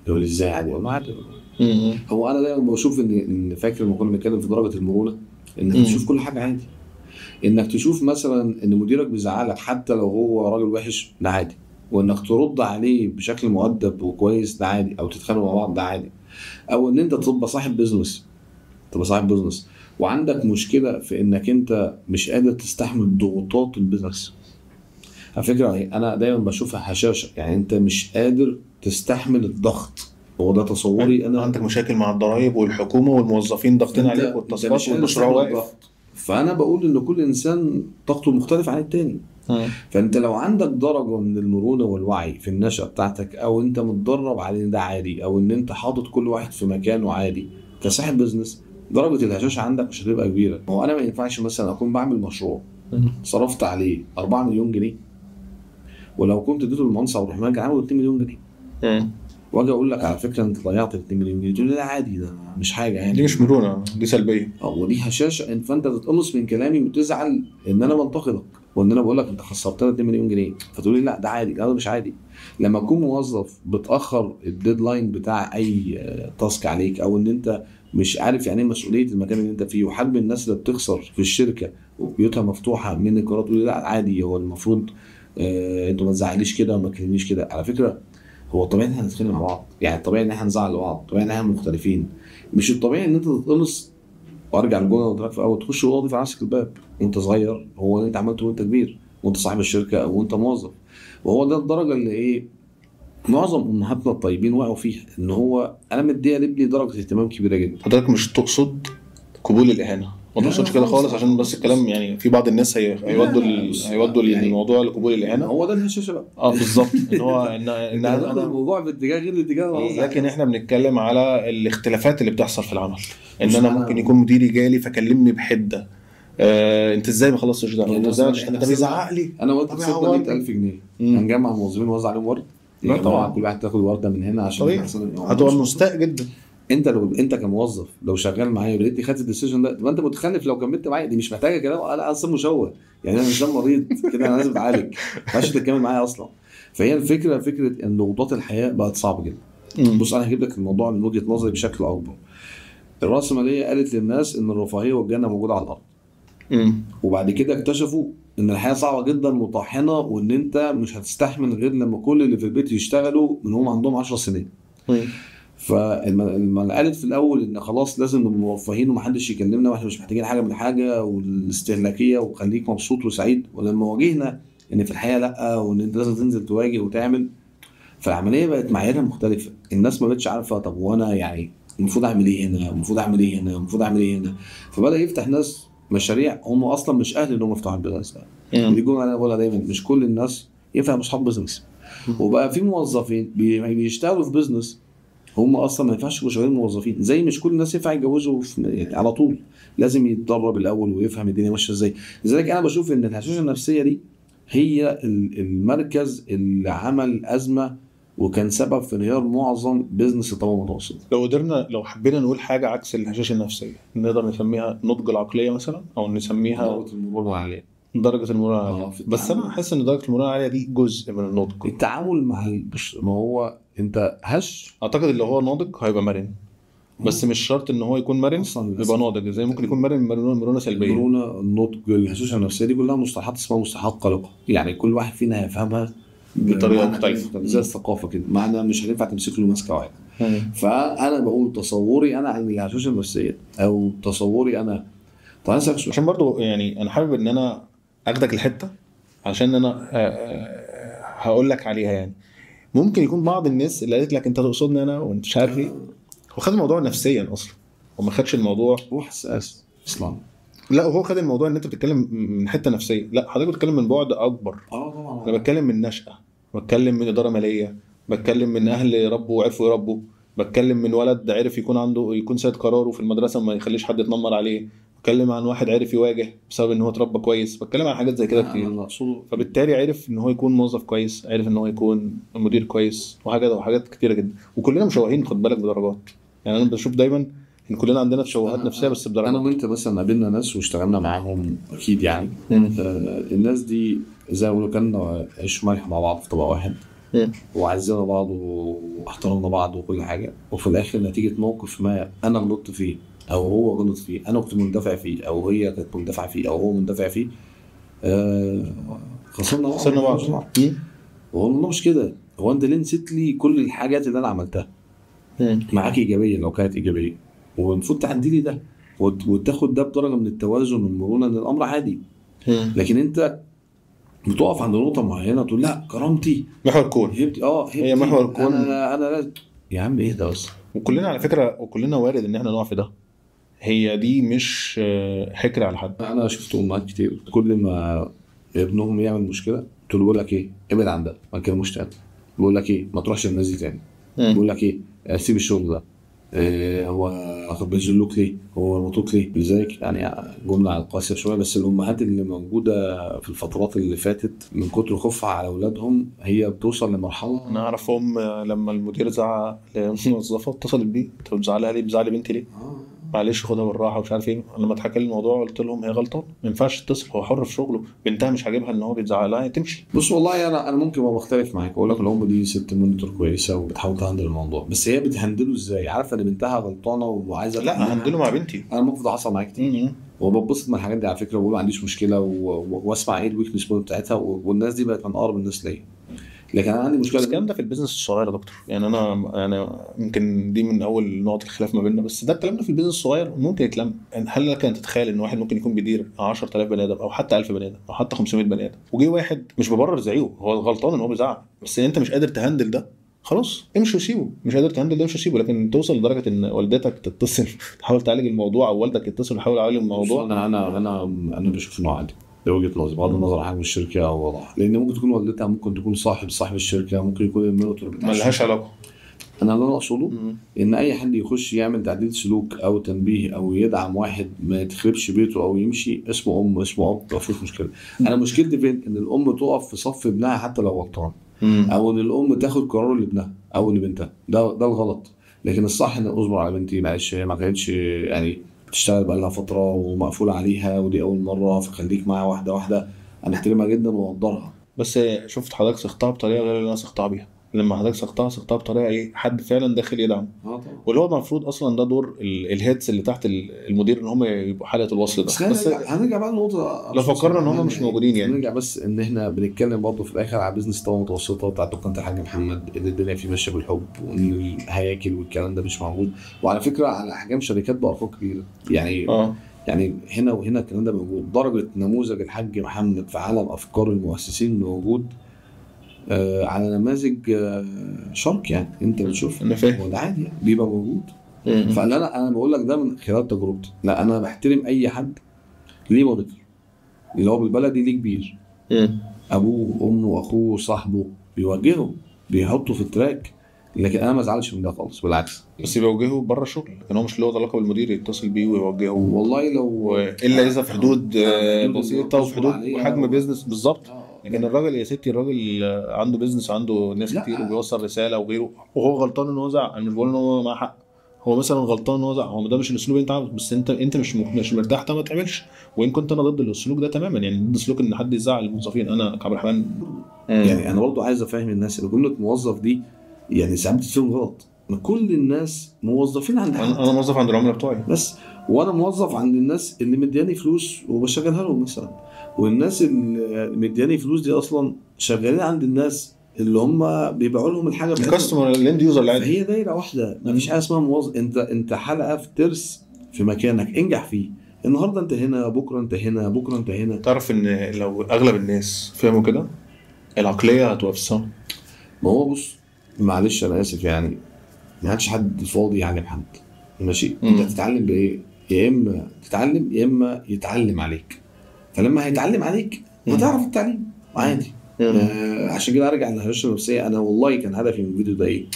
يقول لي ازاي عادي، اقول له عادي. هو انا دايما بشوف ان فاكر لما كنا بنتكلم في درجه المرونة، انك تشوف كل حاجة عادي، انك تشوف مثلا ان مديرك بيزعلك حتى لو هو راجل وحش ده عادي، وانك ترد عليه بشكل مؤدب وكويس ده عادي، او تتخانقوا مع بعض ده عادي، او ان انت تبقى صاحب business، تبقى صاحب business وعندك مشكلة في انك انت مش قادر تستحمل ضغوطات ال business. على فكرة انا دايما بشوفها هشاشة، يعني انت مش قادر تستحمل الضغط. هو ده تصوري انا. عندك مشاكل مع الضرايب والحكومة والموظفين ضاغطين عليك والتاسكات والمشروع واقف. فانا بقول ان كل انسان طاقته مختلفة عن التاني. فانت لو عندك درجه من المرونة والوعي في النشأة بتاعتك، او انت متدرب على ان ده عادي، او ان انت حاطط كل واحد في مكانه عادي كصاحب business، درجه الهشاشه عندك مش هتبقى كبيرة. هو انا ما ينفعش مثلا اكون بعمل مشروع صرفت عليه 4 مليون جنيه، ولو كنت اديته للمهندس عبد الرحمن كان عامل 2 مليون جنيه، واجي اقول لك على فكرة انت ضيعت 2 مليون جنيه، تقول لي لا عادي ده مش حاجة يعني. دي مش مرونة، دي سلبية. ودي هشاشة. فانت تتقمص من كلامي وتزعل ان انا بنتقدك وان انا بقول لك انت خسرتنا 2 مليون جنيه، فتقول لي لا ده عادي. لا ده مش عادي. لما تكون موظف بتاخر ال deadline بتاع اي task عليك، او ان انت مش عارف يعني ايه مسؤولية المكان اللي انت فيه، وحجم الناس اللي بتخسر في الشركة وبيوتها مفتوحة من القرارات، تقول لي لا عادي هو المفروض انتوا ما تزعليش كده وما تكلمنيش كده. على فكرة هو طبيعي ان احنا نتخانق مع بعض، يعني طبيعي ان احنا نزعل بعض، طبيعي ان احنا مختلفين. مش الطبيعي ان انت تتقمص، وارجع للجملة اللي قلت لك في الاول، تخش الاوضة على نفسك الباب وانت صغير، هو اللي انت عملته وانت كبير وانت صاحب الشركة او انت موظف. وهو ده الدرجة اللي ايه معظم امهاتنا الطيبين وقعوا فيها، ان هو انا مديه لابني درجه اهتمام كبيرة جدا. حضرتك مش تقصد قبول الاهانة؟ ما تقصدش كده خالص، عشان بس الكلام يعني في بعض الناس هيودوا يعني الموضوع لقبول الاهانة. هو ده الهشاشه بقى. بالظبط، ان هو ان انا الموضوع باتجاه غير الاتجاه. لكن احنا بنتكلم على الاختلافات اللي بتحصل في العمل، ان انا ممكن يكون مديري جالي فكلمني بحده، انت ازاي ما خلصتش ده؟ انت ازاي انت بيزعق لي؟ انا وانت كسبنا 100,000 جنيه، هنجمع الموظفين ونوزع عليهم ورد؟ لا طبعا، كل واحد تاخد ورده من هنا عشان هتبقى مستاء جدا. انت لو انت كموظف لو شغال معايا ولقيتني خدت ال decision ده، تبقى انت متخلف لو كملت معايا. دي مش محتاجه كلام، انا اصلا مشوه يعني، انا مش مريض كده، انا لازم اتعالج، ما ينفعش تتكلم معايا اصلا. فهي الفكرة فكرة ان ضغوطات الحياة بقت صعبة جدا. بص انا هجيب لك الموضوع من وجهه نظري بشكل اكبر. الراسمالية قالت للناس ان الرفاهية والجنة موجودة على الارض. وبعد كده اكتشفوا ان الحياة صعبة جدا وطاحنه، وان انت مش هتستحمل غير لما كل اللي في البيت يشتغلوا من هم عندهم 10 سنين. فلما قالت في الاول ان خلاص لازم نبقى مرفهين ومحدش يكلمنا واحنا مش محتاجين حاجة من حاجة والاستهلاكيه وخليك مبسوط وسعيد، ولما واجهنا ان في الحياة لا، وان انت لازم تنزل تواجه وتعمل، فالعملية بقت معاييرها مختلفة. الناس ما بقتش عارفه طب وانا يعني المفروض اعمل ايه هنا، المفروض اعمل ايه هنا، المفروض اعمل ايه هنا. فبدا يفتح ناس مشاريع هم اصلا مش اهل ان هم يفتحوا ال business ده. دي جملة انا بقولها دايما، مش كل الناس ينفع اصحاب business. وبقى في موظفين بيشتغلوا في business هم اصلا ما ينفعش يبقوا شغالين موظفين، زي مش كل الناس ينفع يتجوزوا يعني على طول، لازم يتدرب الاول ويفهم الدنيا ماشية ازاي. لذلك انا بشوف ان الهشاشه النفسية دي هي المركز اللي عمل ازمة وكان سبب في انهيار معظم business الطبقة المتوسطة. لو قدرنا، لو حبينا نقول حاجة عكس الهشاشه النفسية، نقدر نسميها نضج العقلية مثلا، او نسميها درجه المرونة العالية. درجه المرونة العالية. بس انا احس ان درجه المرونة العالية دي جزء من النضج. التعامل مع ما هو انت هش، اعتقد اللي هو ناضج هيبقى مرن، بس مش شرط ان هو يكون مرن يبقى ناضج. زي ممكن يكون مرن مرونة سلبية. المرونة، النضج، الهشاشه النفسية دي كلها مصطلحات اسمها مصطلحات قلقه، يعني كل واحد فينا هيفهمها بطريقة مختلفة، زي الثقافة كده، معنى مش هينفع تمسك له ماسكه واحدة. فانا بقول تصوري انا عن الهشاشه النفسية او تصوري انا. طيب عشان برضو يعني انا حابب ان انا اخدك الحتة عشان انا هقول لك عليها. يعني ممكن يكون بعض الناس اللي قالت لك انت تقصدني انا وانت مش عارف ايه، هو خد الموضوع نفسيا اصلا، وما خدش الموضوع هو حساس اصلا. لا هو خد الموضوع ان انت بتتكلم من حتة نفسية، لا حضرتك بتتكلم من بعد اكبر. طبعا انا بتكلم من نشأة، بتكلم من ادارة ماليه، بتكلم من اهل ربوا وعرفوا يربوا، بتكلم من ولد عرف يكون عنده يكون سيد قراره في المدرسة وما يخليش حد يتنمر عليه، بتكلم عن واحد عرف يواجه بسبب ان هو اتربى كويس، بتكلم عن حاجات زي كده كتير. فبالتالي عرف ان هو يكون موظف كويس، عرف ان هو يكون مدير كويس، وحاجات وحاجات كتيرة جدا. وكلنا مشوهين، خد بالك، بدرجات. يعني انا بشوف دايما ان كلنا عندنا تشوهات نفسية بس بدرجات. انا وانت مثلا قابلنا ناس واشتغلنا معاهم اكيد يعني. الناس دي زي ما بيقولوا كان عيش وملح مع بعض في طبق واحد، وعزينا بعض واحترمنا بعض وكل حاجة، وفي الاخر نتيجة موقف ما انا غلطت فيه او هو غلط فيه، انا كنت مندفع فيه او هي كانت مندفعه فيه او هو مندفع فيه، خسرنا بعض. هو الموضوع مش كده. هو انت ليه نسيت لي كل الحاجات اللي انا عملتها معاك ايجابية لو كانت ايجابية، والمفروض تعدي لي ده وتاخد ده بدرجة من التوازن والمرونة ان الامر عادي. لكن انت بتقف عند نقطة معينة تقول لا كرامتي محور الكون، هبتي، هي محور الكون، انا لازم. يا عم ايه ده بس؟ وكلنا على فكرة، وكلنا وارد ان احنا نقع في ده. هي دي مش حكر على حد. انا شفت امهات كتير كل ما ابنهم يعمل مشكلة تقول بقول لك ايه، ابعد عن ده، ما تكلموش تاني، بقول لك ايه، ما تروحش الناس دي تاني، بقول لك ايه، سيب الشغل ده، هو بيذلوك ليه، هو ربطوك ليه. لذلك يعني جملة قاسية شوية، بس الامهات اللي موجودة في الفترات اللي فاتت من كتر خوفها على اولادهم هي بتوصل لمرحلة. انا اعرف ام لما المدير زعق لموظفه اتصلت بيه، انت بتزعلها ليه؟ بتزعلي بنتي ليه؟ معلش خدها بالراحة ومش عارف ايه. لما اتحكى لي الموضوع قلت لهم هي غلطانة، ما ينفعش تتصل، هو حر في شغله، بنتها مش عاجبها ان هو بيتزعق لها تمشي. بص والله انا ممكن ابقى مختلف معاك، اقول لك الام دي ست monitor كويسة وبتحاول ت handle الموضوع، بس هي بت handle ه ازاي؟ عارفه ان بنتها غلطانة وعايزه. لا ه handle ه مع بنتي. انا الموقف ده حصل معايا كتير وببسط من الحاجات دي على فكرة، وبقول ما عنديش مشكلة واسمع ايه ال weakness point بتاعتها، والناس دي بقت من اقرب الناس ليا. لكن انا عندي مشكلة. الكلام ده في ال business الصغير يا دكتور، يعني انا يعني يمكن دي من اول نقط الخلاف ما بيننا، بس ده الكلام ده في ال business الصغير ممكن يتلم. يعني هل لك ان تتخيل ان واحد ممكن يكون بيدير 10000 بني ادم او حتى 1000 بني ادم او حتى 500 بني ادم، وجي واحد مش ببرر زعيقه، هو غلطان ان هو بيزعق، بس انت مش قادر ت handle ده، خلاص امشي وسيبه، مش قادر ت handle ده امشي وسيبه. لكن توصل لدرجة ان والدتك تتصل تحاول تعالج الموضوع، او والدك يتصل ويحاول يعالج الموضوع. انا انا انا انا بشوف انه عادي، ده وجهه نظري بغض النظر عن حجم الشركة او وضعها، لان ممكن تكون والدتها، ممكن تكون صاحب الشركة، ممكن يكون ال monitor بتاع ملهاش علاقة. انا اللي انا اقصده ان اي حد يخش يعمل تعديل سلوك او تنبيه او يدعم واحد ما يتخربش بيته او يمشي، اسمه ام اسمه اب، ما فيش مشكلة. انا مشكلتي فين؟ ان الام تقف في صف ابنها حتى لو غلطان، او ان الام تاخد قرار لابنها او لبنتها، ده الغلط. لكن الصح ان اصبر على بنتي، معلش هي ما كانتش يعني بتشتغل بقى لها فترة ومقفوله عليها ودي اول مرة، فخليك معاها واحدة واحدة. انا احترمها جدا واقدرها. بس شفت حضرتك سختها بطريقة غير اللي انا سختها بيها. لما حضرتك سختها بطريقة ايه؟ حد فعلا داخل يدعم، طبعا، واللي هو المفروض اصلا ده دور ال heads اللي تحت المدير، ان هم يبقوا حاله الوصل ده. بس هنرجع بقى للنقطة، لو فكرنا ان هم مش موجودين يعني نرجع بس ان احنا بنتكلم برضه في الاخر على business طبقه متوسطه بتاعت دكان الحاج محمد، ان الدنيا فيه ماشية بالحب وان الهياكل والكلام ده مش موجود. وعلى فكرة على احجام شركات بارقام كبيرة يعني يعني هنا وهنا الكلام ده موجود. درجه نموذج الحاج محمد في عالم افكار المؤسسين موجود على نماذج شرق، يعني انت بتشوف هو ده عادي يعني بيبقى موجود. فانا انا بقول لك ده من خلال تجربتي. لا انا بحترم اي حد ليه monitor، اللي هو بالبلدي ليه كبير، ابوه وامه واخوه وصاحبه، بيوجهه بيحطه في ال track. لكن انا ما ازعلش من ده خالص، بالعكس. بس بيوجهه بره الشغل، لكن هو مش له علاقة بالمدير يتصل بيه ويوجهه. والله لو الا اذا في حدود بسيطة وفي حدود حجم business بالظبط. لكن الراجل يا ستي، الراجل عنده business، عنده ناس كتير وبيوصل رسالة وغيره، وهو غلطان ان هو زعق. انا مش بقول ان هو معاه حق، هو مثلا غلطان ان هو زعق، هو ده مش الاسلوب اللي انت عاوزه، بس انت مش مرتاح، ما تعملش. وان كنت انا ضد السلوك ده تماما، يعني ضد سلوك ان حد يزعق الموظفين. انا كعبد الرحمن يعني انا برضو عايز افهم الناس اللي جملة موظف دي يعني ساعات بتفهم غلط. كل الناس موظفين عند حد. انا موظف عند العملاء بتوعي بس، وانا موظف عند الناس اللي مدياني فلوس وبشغلها لهم مثلا، والناس اللي مدياني فلوس دي اصلا شغالين عند الناس اللي هم بيبيعوا لهم الحاجة، ال customer ال end user العادي. هي دايرة واحدة، مفيش حاجة اسمها موظف. انت حلقة في ترس في مكانك، انجح فيه. النهارده انت هنا، بكره انت هنا، بكره انت هنا. تعرف ان لو اغلب الناس فهموا كده العقلية هتبقى في السما. ما هو بص، معلش انا اسف، يعني ما عادش حد فاضي يعلم حد، ماشي؟ انت تتعلم بايه؟ يا اما تتعلم يا اما يتعلم عليك. فلما هيتعلم عليك هتعرف التعليم عادي. عشان كده ارجع للهشاشه النفسية. انا والله كان هدفي من الفيديو ده ايه؟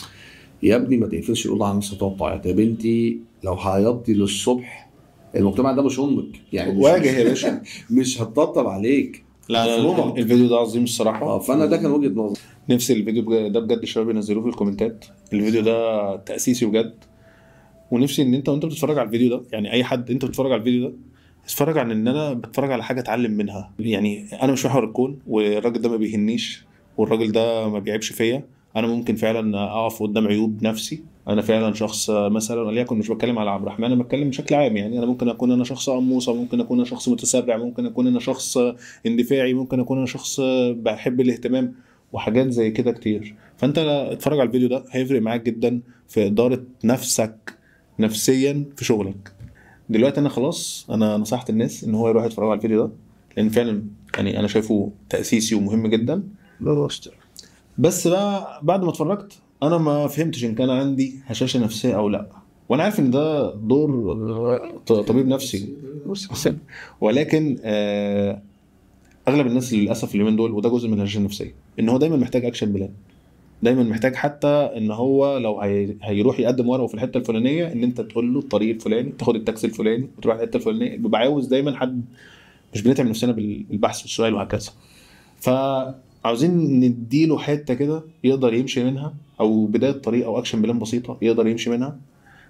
يا ابني ما تقفلش الاوضة على نفسك وتقعد تعيط. يا بنتي لو عيطتي للصبح المجتمع ده مش امك يعني، واجه يا باشا، مش هتطبطب عليك. لا لا، الفيديو ده عظيم الصراحة. فانا ده كان وجهه نظري. نفسي الفيديو ده بجد الشباب ينزلوه في الكومنتات. الفيديو ده تاسيسي بجد، ونفسي ان انت وانت بتتفرج على الفيديو ده، يعني اي حد انت بتتفرج على الفيديو ده اتفرج عن ان انا بتفرج على حاجة اتعلم منها. يعني انا مش محور الكون، والراجل ده ما بيهنيش، والراجل ده ما بيعيبش فيا. انا ممكن فعلا اقف قدام عيوب نفسي. انا فعلا شخص مثلا، وليكن مش بتكلم على عبد الرحمن، انا بتكلم بشكل عام. يعني انا ممكن اكون انا شخص قموصه، ممكن اكون انا شخص متسرع، ممكن اكون انا شخص اندفاعي، ممكن اكون انا شخص بحب الاهتمام وحاجات زي كده كتير. فانت اتفرج على الفيديو ده، هيفرق معاك جدا في ادارة نفسك نفسيا في شغلك. دلوقتي انا خلاص انا نصحت الناس ان هو يروح يتفرج على الفيديو ده، لان فعلا يعني انا شايفه تاسيسي ومهم جدا. بس بقى بعد ما اتفرجت انا ما فهمتش ان كان عندي هشاشة نفسية او لا، وانا عارف ان ده دور طبيب نفسي، ولكن اغلب الناس للاسف اليومين دول، وده جزء من الهشاشه النفسية، ان هو دايما محتاج action plan، دايما محتاج حتى ان هو لو هيروح يقدم ورقة في الحتة الفلانية ان انت تقول له الطريق الفلاني، تاخد التاكسي الفلاني وتروح الحتة الفلانية. بيبقى عاوز دايما حد، مش بنتعب نفسنا بالبحث والسؤال وهكذا. فعاوزين نديله حتة كده يقدر يمشي منها، او بداية طريق او action plan بسيطة يقدر يمشي منها،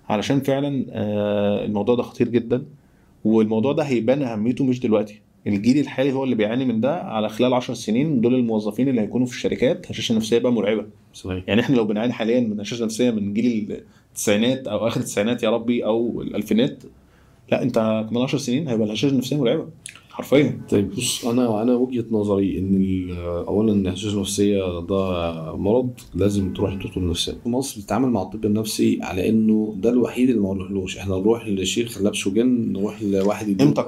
علشان فعلا الموضوع ده خطير جدا، والموضوع ده هيبان اهميته مش دلوقتي. الجيل الحالي هو اللي بيعاني من ده. على خلال 10 سنين دول الموظفين اللي هيكونوا في الشركات هشاشة نفسية بقى مرعبة. صحيح. يعني احنا لو بنعاني حاليا من هشاشة نفسية من جيل التسعينات او اخر التسعينات يا ربي او الالفينات، لا انت كمان 10 سنين هيبقى الهشاشه النفسية مرعبة. حرفيا. طيب بص، انا وجهه نظري ان اولا الهشاشه النفسية ده مرض لازم تروح لدكتور نفسي. في مصر بتتعامل مع الطب النفسي على انه ده الوحيد اللي ما نروحلوش، احنا نروح لشيخ لابسه جن، نروح لواحد. امتى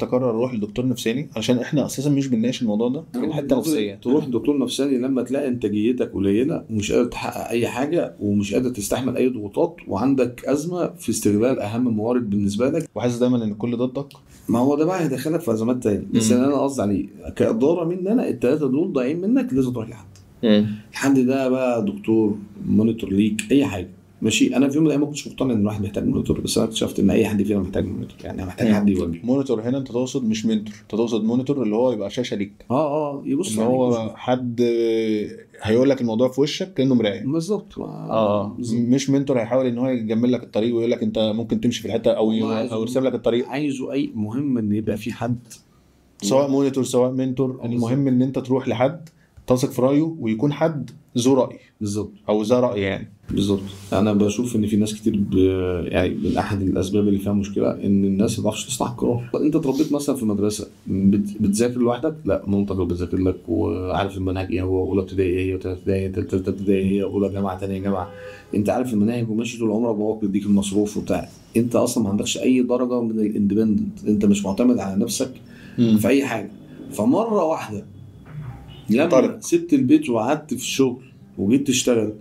قرر اروح لدكتور نفساني؟ عشان احنا اساسا مش بنناقش الموضوع ده في الحتة النفسية. تروح لدكتور نفساني لما تلاقي انتاجيتك قليله ومش قادر تحقق اي حاجة ومش قادر تستحمل اي ضغوطات وعندك ازمة في استغلال اهم موارد بالنسبة لك، وحاسس دايما ان الكل ضدك. ما هو ده بقى هيدخلك في ازمات تاني. بس اللي انا قصدي عليه كادارة مني انا، الثلاثة دول ضايعين منك، لازم تروح لحد. الحد ده بقى دكتور، mentor ليك، اي حاجة ماشي. انا في يوم من الايام ما كنتش مقتنع ان الواحد محتاج mentor، بس انا اكتشفت ان اي حد فينا محتاج mentor. يعني محتاج حد يوجهه. mentor هنا انت تقصد مش mentor، انت تقصد monitor اللي هو يبقى شاشة ليك. يبص ان هو حد هيقول لك الموضوع في وشك كانه مراية بالظبط. مش mentor هيحاول ان هو يجمل لك الطريق ويقول لك انت ممكن تمشي في الحتة او يرسم لك الطريق. عايزه اي مهم ان يبقى في حد، سواء monitor سواء mentor، المهم ان انت تروح لحد تثق في رايه ويكون حد ذو راي. بالظبط، او ذا راي يعني. بالظبط. انا بشوف ان في ناس كتير يعني من احد الاسباب اللي فيها مشكلة ان الناس ما بتعرفش تصنع قرار. انت اتربيت مثلا في مدرسه بتذاكر لوحدك، لا مامتك اللي بتذاكر لك وعارف المنهج ايه هو، اولى ابتدائي ايه هي، ثالثة ابتدائي، ثالثة ابتدائي ايه هي، اولى جامعه، ثانية جامعه، انت عارف المناهج وماشي طول عمرك، باباك بيديك المصروف وبتاع. انت اصلا ما عندكش اي درجه من ال independent، انت مش معتمد على نفسك في اي حاجة. فمره واحدة لما سبت البيت وقعدت في الشغل وجيت تشتغل،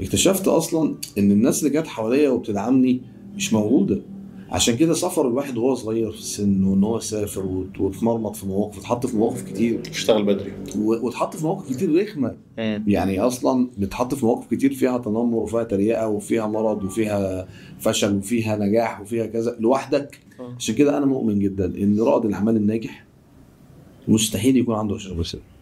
اكتشفت اصلا ان الناس اللي جت حواليا وبتدعمني مش موجودة. عشان كده سفر الواحد وهو صغير في السن، وان هو سافر واتمرمط في مواقف، اتحط في مواقف كتير، اشتغل بدري واتحط في مواقف كتير رخمة. يعني اصلا بتحط في مواقف كتير فيها تنمر وفيها تريقه وفيها مرض وفيها فشل وفيها نجاح وفيها كذا لوحدك. عشان كده انا مؤمن جدا ان رائد الاعمال الناجح مستحيل يكون عنده هشاشة نفسية،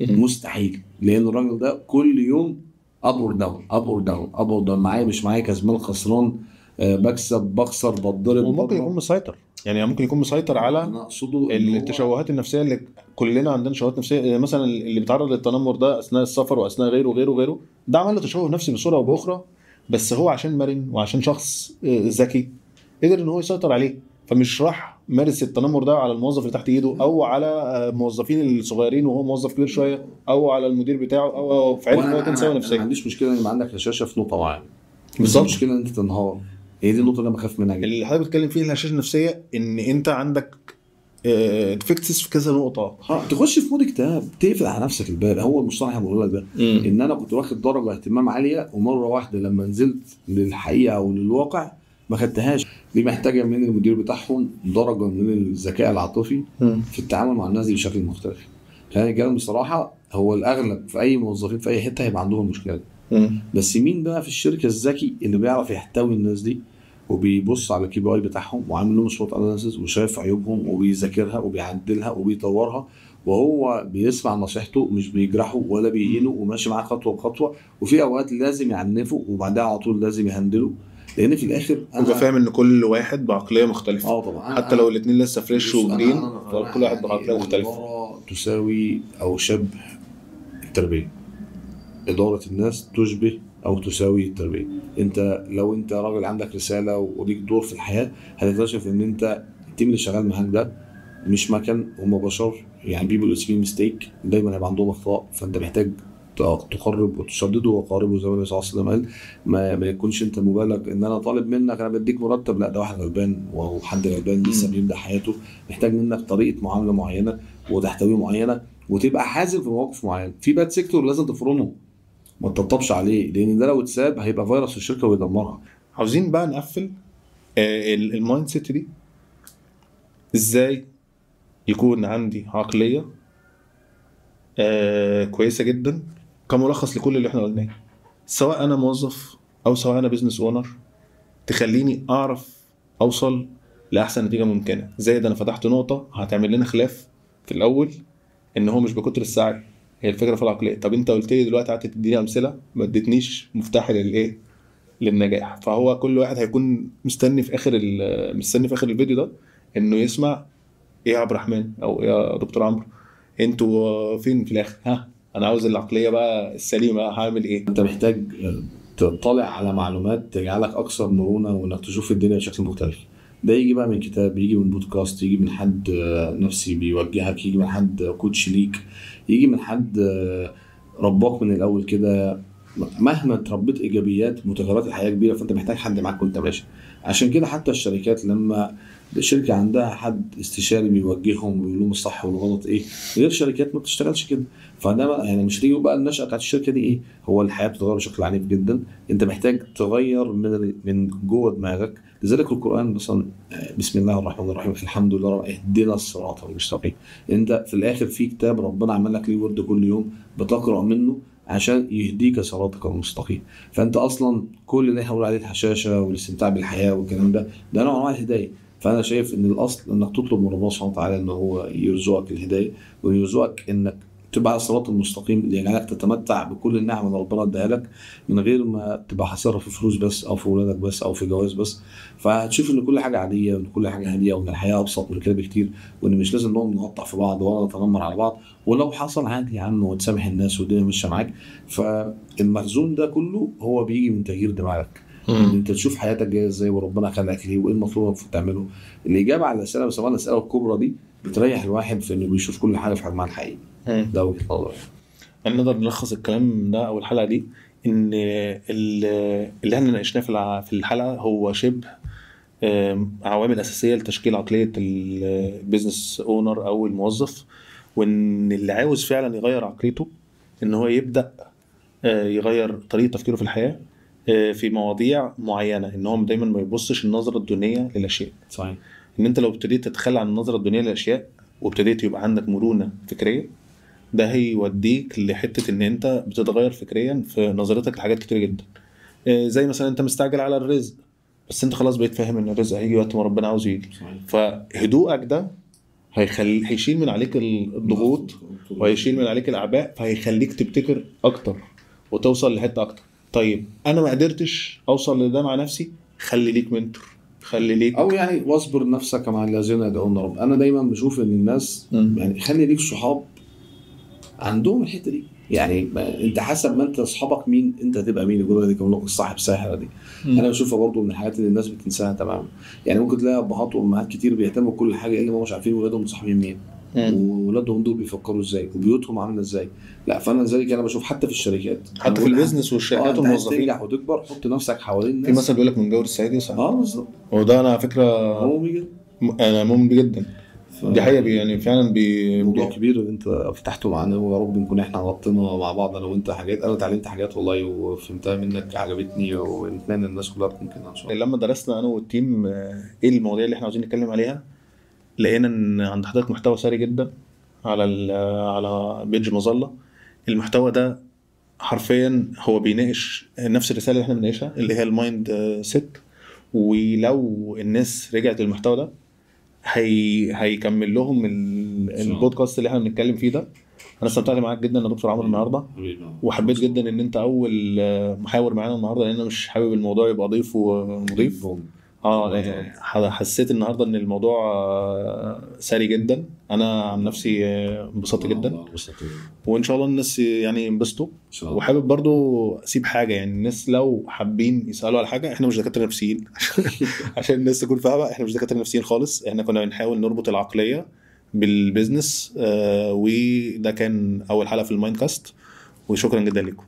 مستحيل، لان الراجل ده كل يوم up or down up or down up or down، معايا مش معايا، كسبان خسران، بكسب بخسر، بتضرب. وممكن يكون مسيطر، يعني ممكن يكون مسيطر على التشوهات النفسية اللي كلنا عندنا تشوهات نفسية. مثلا اللي بيتعرض للتنمر ده اثناء السفر واثناء غيره وغيره وغيره، ده عمل له تشوه نفسي بصورة او باخرى، بس هو عشان مرن وعشان شخص ذكي قدر ان هو يسيطر عليه، فمش راح مارس التنمر ده على الموظف اللي تحت ايده او على الموظفين الصغيرين وهو موظف كبير شوية او على المدير بتاعه او في عرف ان هو يكون سوي نفسيا. ما عنديش مشكلة ان يبقى عندك هشاشة في نقطة معينة، بالظبط. المشكلة ان انت تنهار، هي دي النقطة اللي انا بخاف منها جدا. اللي حضرتك بتتكلم فيه الهشاشه النفسية، ان انت عندك defects في كذا نقطة، تخش في mood اكتئاب، تقفل على نفسك الباب. هو المصطلح اللي بقوله لك ده، ان انا كنت واخد درجه اهتمام عالية، ومرة واحدة لما نزلت للحقيقة او للواقع ما خدتهاش. دي محتاجه من المدير بتاعهم درجه من الذكاء العاطفي في التعامل مع الناس دي بشكل مختلف. خلينا نتكلم بصراحة، هو الاغلب في اي موظفين في اي حتة هيبقى عندهم المشكلة دي. بس مين بقى في الشركة الذكي اللي بيعرف يحتوي الناس دي وبيبص على ال KPI بتاعهم وعامل لهم SWOT analysis وشايف عيوبهم وبيذاكرها وبيعدلها وبيطورها، وهو بيسمع نصيحته مش بيجرحه ولا بيهينه وماشي معاه خطوة بخطوة، وفي اوقات لازم يعنفه وبعدها على طول لازم يهندله، لان في الاخر انا فاهم ان كل واحد بعقلية مختلفة. طبعا، حتى لو الاثنين لسه fresh و green، فكل واحد بعقلية مختلفة. الادارة تساوي او شبه التربية، ادارة الناس تشبه او تساوي التربية. انت لو انت راجل عندك رسالة وليك دور في الحياة، هتكتشف ان انت ال team اللي شغال معاك ده مش مكان، هم بشر، يعني people is mistake، دايما هيبقى عندهم اخطاء، فانت محتاج تقرب وتشدده وقاربه زي ما النبي صلى الله عليه وسلم قال. ما يكونش انت مبالغ ان انا طالب منك، انا بديك مرتب، لا ده واحد غلبان وحد غلبان لسه بيبدا حياته، محتاج منك طريقه معاملة معينة وتحتويه معينة، وتبقى حازم في مواقف معينة. في bad sector لازم تفرمه، ما تطبطبش عليه، لان ده لو اتساب هيبقى فيروس في الشركة ويدمرها. عاوزين بقى نقفل ال mindset دي، ازاي يكون عندي عقلية كويسة جدا كملخص لكل اللي احنا قلناه، سواء انا موظف او سواء انا business owner، تخليني اعرف اوصل لاحسن نتيجة ممكنة. زي ده انا فتحت نقطة هتعمل لنا خلاف في الاول، ان هو مش بكتر السعي، هي الفكرة في العقلية. طب انت قلت لي دلوقتي قعدت تديني امثلة، ما اديتنيش مفتاح للايه، للنجاح. فهو كل واحد هيكون مستني في اخر الفيديو ده انه يسمع ايه يا عبد الرحمن او ايه يا دكتور عمرو، انتوا فين في الاخر؟ ها انا عاوز العقلية بقى السليمة، هعمل ايه؟ انت محتاج تطلع على معلومات تجعلك اكثر مرونة وانك تشوف الدنيا بشكل مختلف. ده يجي بقى من كتاب، يجي من بودكاست، يجي من حد نفسي بيوجهك، يجي من حد coach ليك، يجي من حد رباك من الاول كده. مهما تربيت ايجابيات، متغيرات الحياة كبيرة، فانت محتاج حد معاك وانت ماشي. عشان كده حتى الشركات لما الشركة عندها حد استشاري بيوجههم ويقول لهم الصح والغلط ايه، غير شركات ما بتشتغلش كده. فده يعني مش هتيجي بقى النشأة بتاعت الشركة دي ايه، هو الحياة بتتغير بشكل عنيف جدا، انت محتاج تغير من جوه دماغك. لذلك القرآن مثلا بسم الله الرحمن الرحيم الحمد لله رب اهدنا الصراط المستقيم. انت في الاخر في كتاب ربنا عمل لك ليه ورد كل يوم بتقرأ منه عشان يهديك صراطك المستقيم. فانت اصلا كل اللي احنا بنقول عليه الحشاشه والاستمتاع بالحياة والكلام ده، ده نوع من انواع الهداية. فانا شايف ان الاصل انك تطلب من ربنا سبحانه وتعالى ان هو يرزقك الهداية، ويرزقك انك تبقى على الصراط المستقيم اللي يجعلك تتمتع بكل النعم اللي ربنا اداها لك، من غير ما تبقى حاصرها في فلوس بس، او في ولادك بس، او في جواز بس. فهتشوف ان كل حاجة عادية، وان كل حاجة هادية، وان الحياة ابسط من كده بكتير، وان مش لازم نقعد نقطع في بعض ولا نتنمر على بعض، ولو حصل عادي يا عم وتسامح الناس والدنيا ماشية معاك. فالمخزون ده كله هو بيجي من تغيير دماغك، ان انت تشوف حياتك جاية ازاي، وربنا خلقك ليه، وايه المطلوب المفروض تعمله. الاجابة على الاسئلة، بس طبعا الاسئلة الكبرى دي بتريح الواحد في انه بيشوف كل حاجة في حجمها الحقيقي. ده وجهة نظري. يعني نقدر نلخص الكلام ده او الحلقة دي ان اللي احنا ناقشناه في الحلقة هو شبه عوامل اساسية لتشكيل عقلية ال business owner او الموظف، وان اللي عاوز فعلا يغير عقليته ان هو يبدا يغير طريقه تفكيره في الحياة في مواضيع معينة، ان هو دايما ما يبصش النظرة الدونيه للاشياء. صحيح. ان انت لو ابتديت تتخلى عن النظرة الدونيه للاشياء وابتديت يبقى عندك مرونة فكرية، ده هيوديك لحته ان انت بتتغير فكريا في نظرتك لحاجات كتير جدا. زي مثلا انت مستعجل على الرزق، بس انت خلاص بقيت فاهم ان الرزق هيجي وقت ما ربنا عاوز يجي. فهدوءك ده هيشيل من عليك الضغوط وهيشيل من عليك الاعباء، فهيخليك تبتكر اكتر وتوصل لحته اكتر. طيب انا ما قدرتش اوصل لده مع نفسي، خلي ليك منتور، خلي ليك، او يعني واصبر نفسك مع الذين يدعون رب. انا دايما بشوف ان الناس يعني خلي ليك صحاب عندهم الحتة دي، يعني انت حسب ما انت اصحابك مين انت هتبقى مين. الجملة دي كمان الصاحب ساحرة دي انا بشوفها برضو من الحاجات اللي الناس بتنساها تماما. يعني ممكن تلاقي ابهات وامهات كتير بيهتموا بكل حاجة الا ما مش عارفين ولادهم مصاحبين مين، وولادهم دول بيفكروا ازاي، وبيوتهم عامله ازاي. لا، فانا ذلك انا بشوف حتى في الشركات، حتى في ال business والشركات والموظفين، تنجح وتكبر حط نفسك حوالين الناس. في مثل بيقول لك من جور السعيد يسعد. بالظبط. وده انا على فكرة انا مؤمن بيه جدا. دي حقيقة، يعني فعلا موضوع كبير اللي انت فتحته معانا، ويا رب نكون احنا غطينا مع بعض انا وانت حاجات. انا اتعلمت حاجات والله وفهمتها منك عجبتني، ونتمنى الناس كلها تكون كده ان شاء الله. لما درسنا انا وال team ايه المواضيع اللي احنا عاوزين نتكلم عليها، لقينا ان عند حضرتك محتوى ثري جدا على page مظلة. المحتوى ده حرفيا هو بيناقش نفس الرسالة اللي احنا بنناقشها اللي هي ال mindset، ولو الناس رجعت للمحتوى ده هيكمل لهم البودكاست اللي احنا بنتكلم فيه ده. انا استمتعت معاك جدا يا دكتور عمرو النهارده، وحبيت جدا ان انت اول محاور معانا النهارده، لان انا مش حابب الموضوع يبقى ضيف ومضيف. حسيت النهارده ان الموضوع سري جدا. انا عن نفسي انبسطت جدا، وان شاء الله الناس يعني ينبسطوا. وحابب برضو اسيب حاجة، يعني الناس لو حابين يسالوا على حاجة، احنا مش دكاترة نفسيين عشان الناس تكون فاهمه، احنا مش دكاترة نفسيين خالص. احنا كنا بنحاول نربط العقلية بال business، وده كان اول حلقة في ال Mindcast، وشكرا جدا لكم.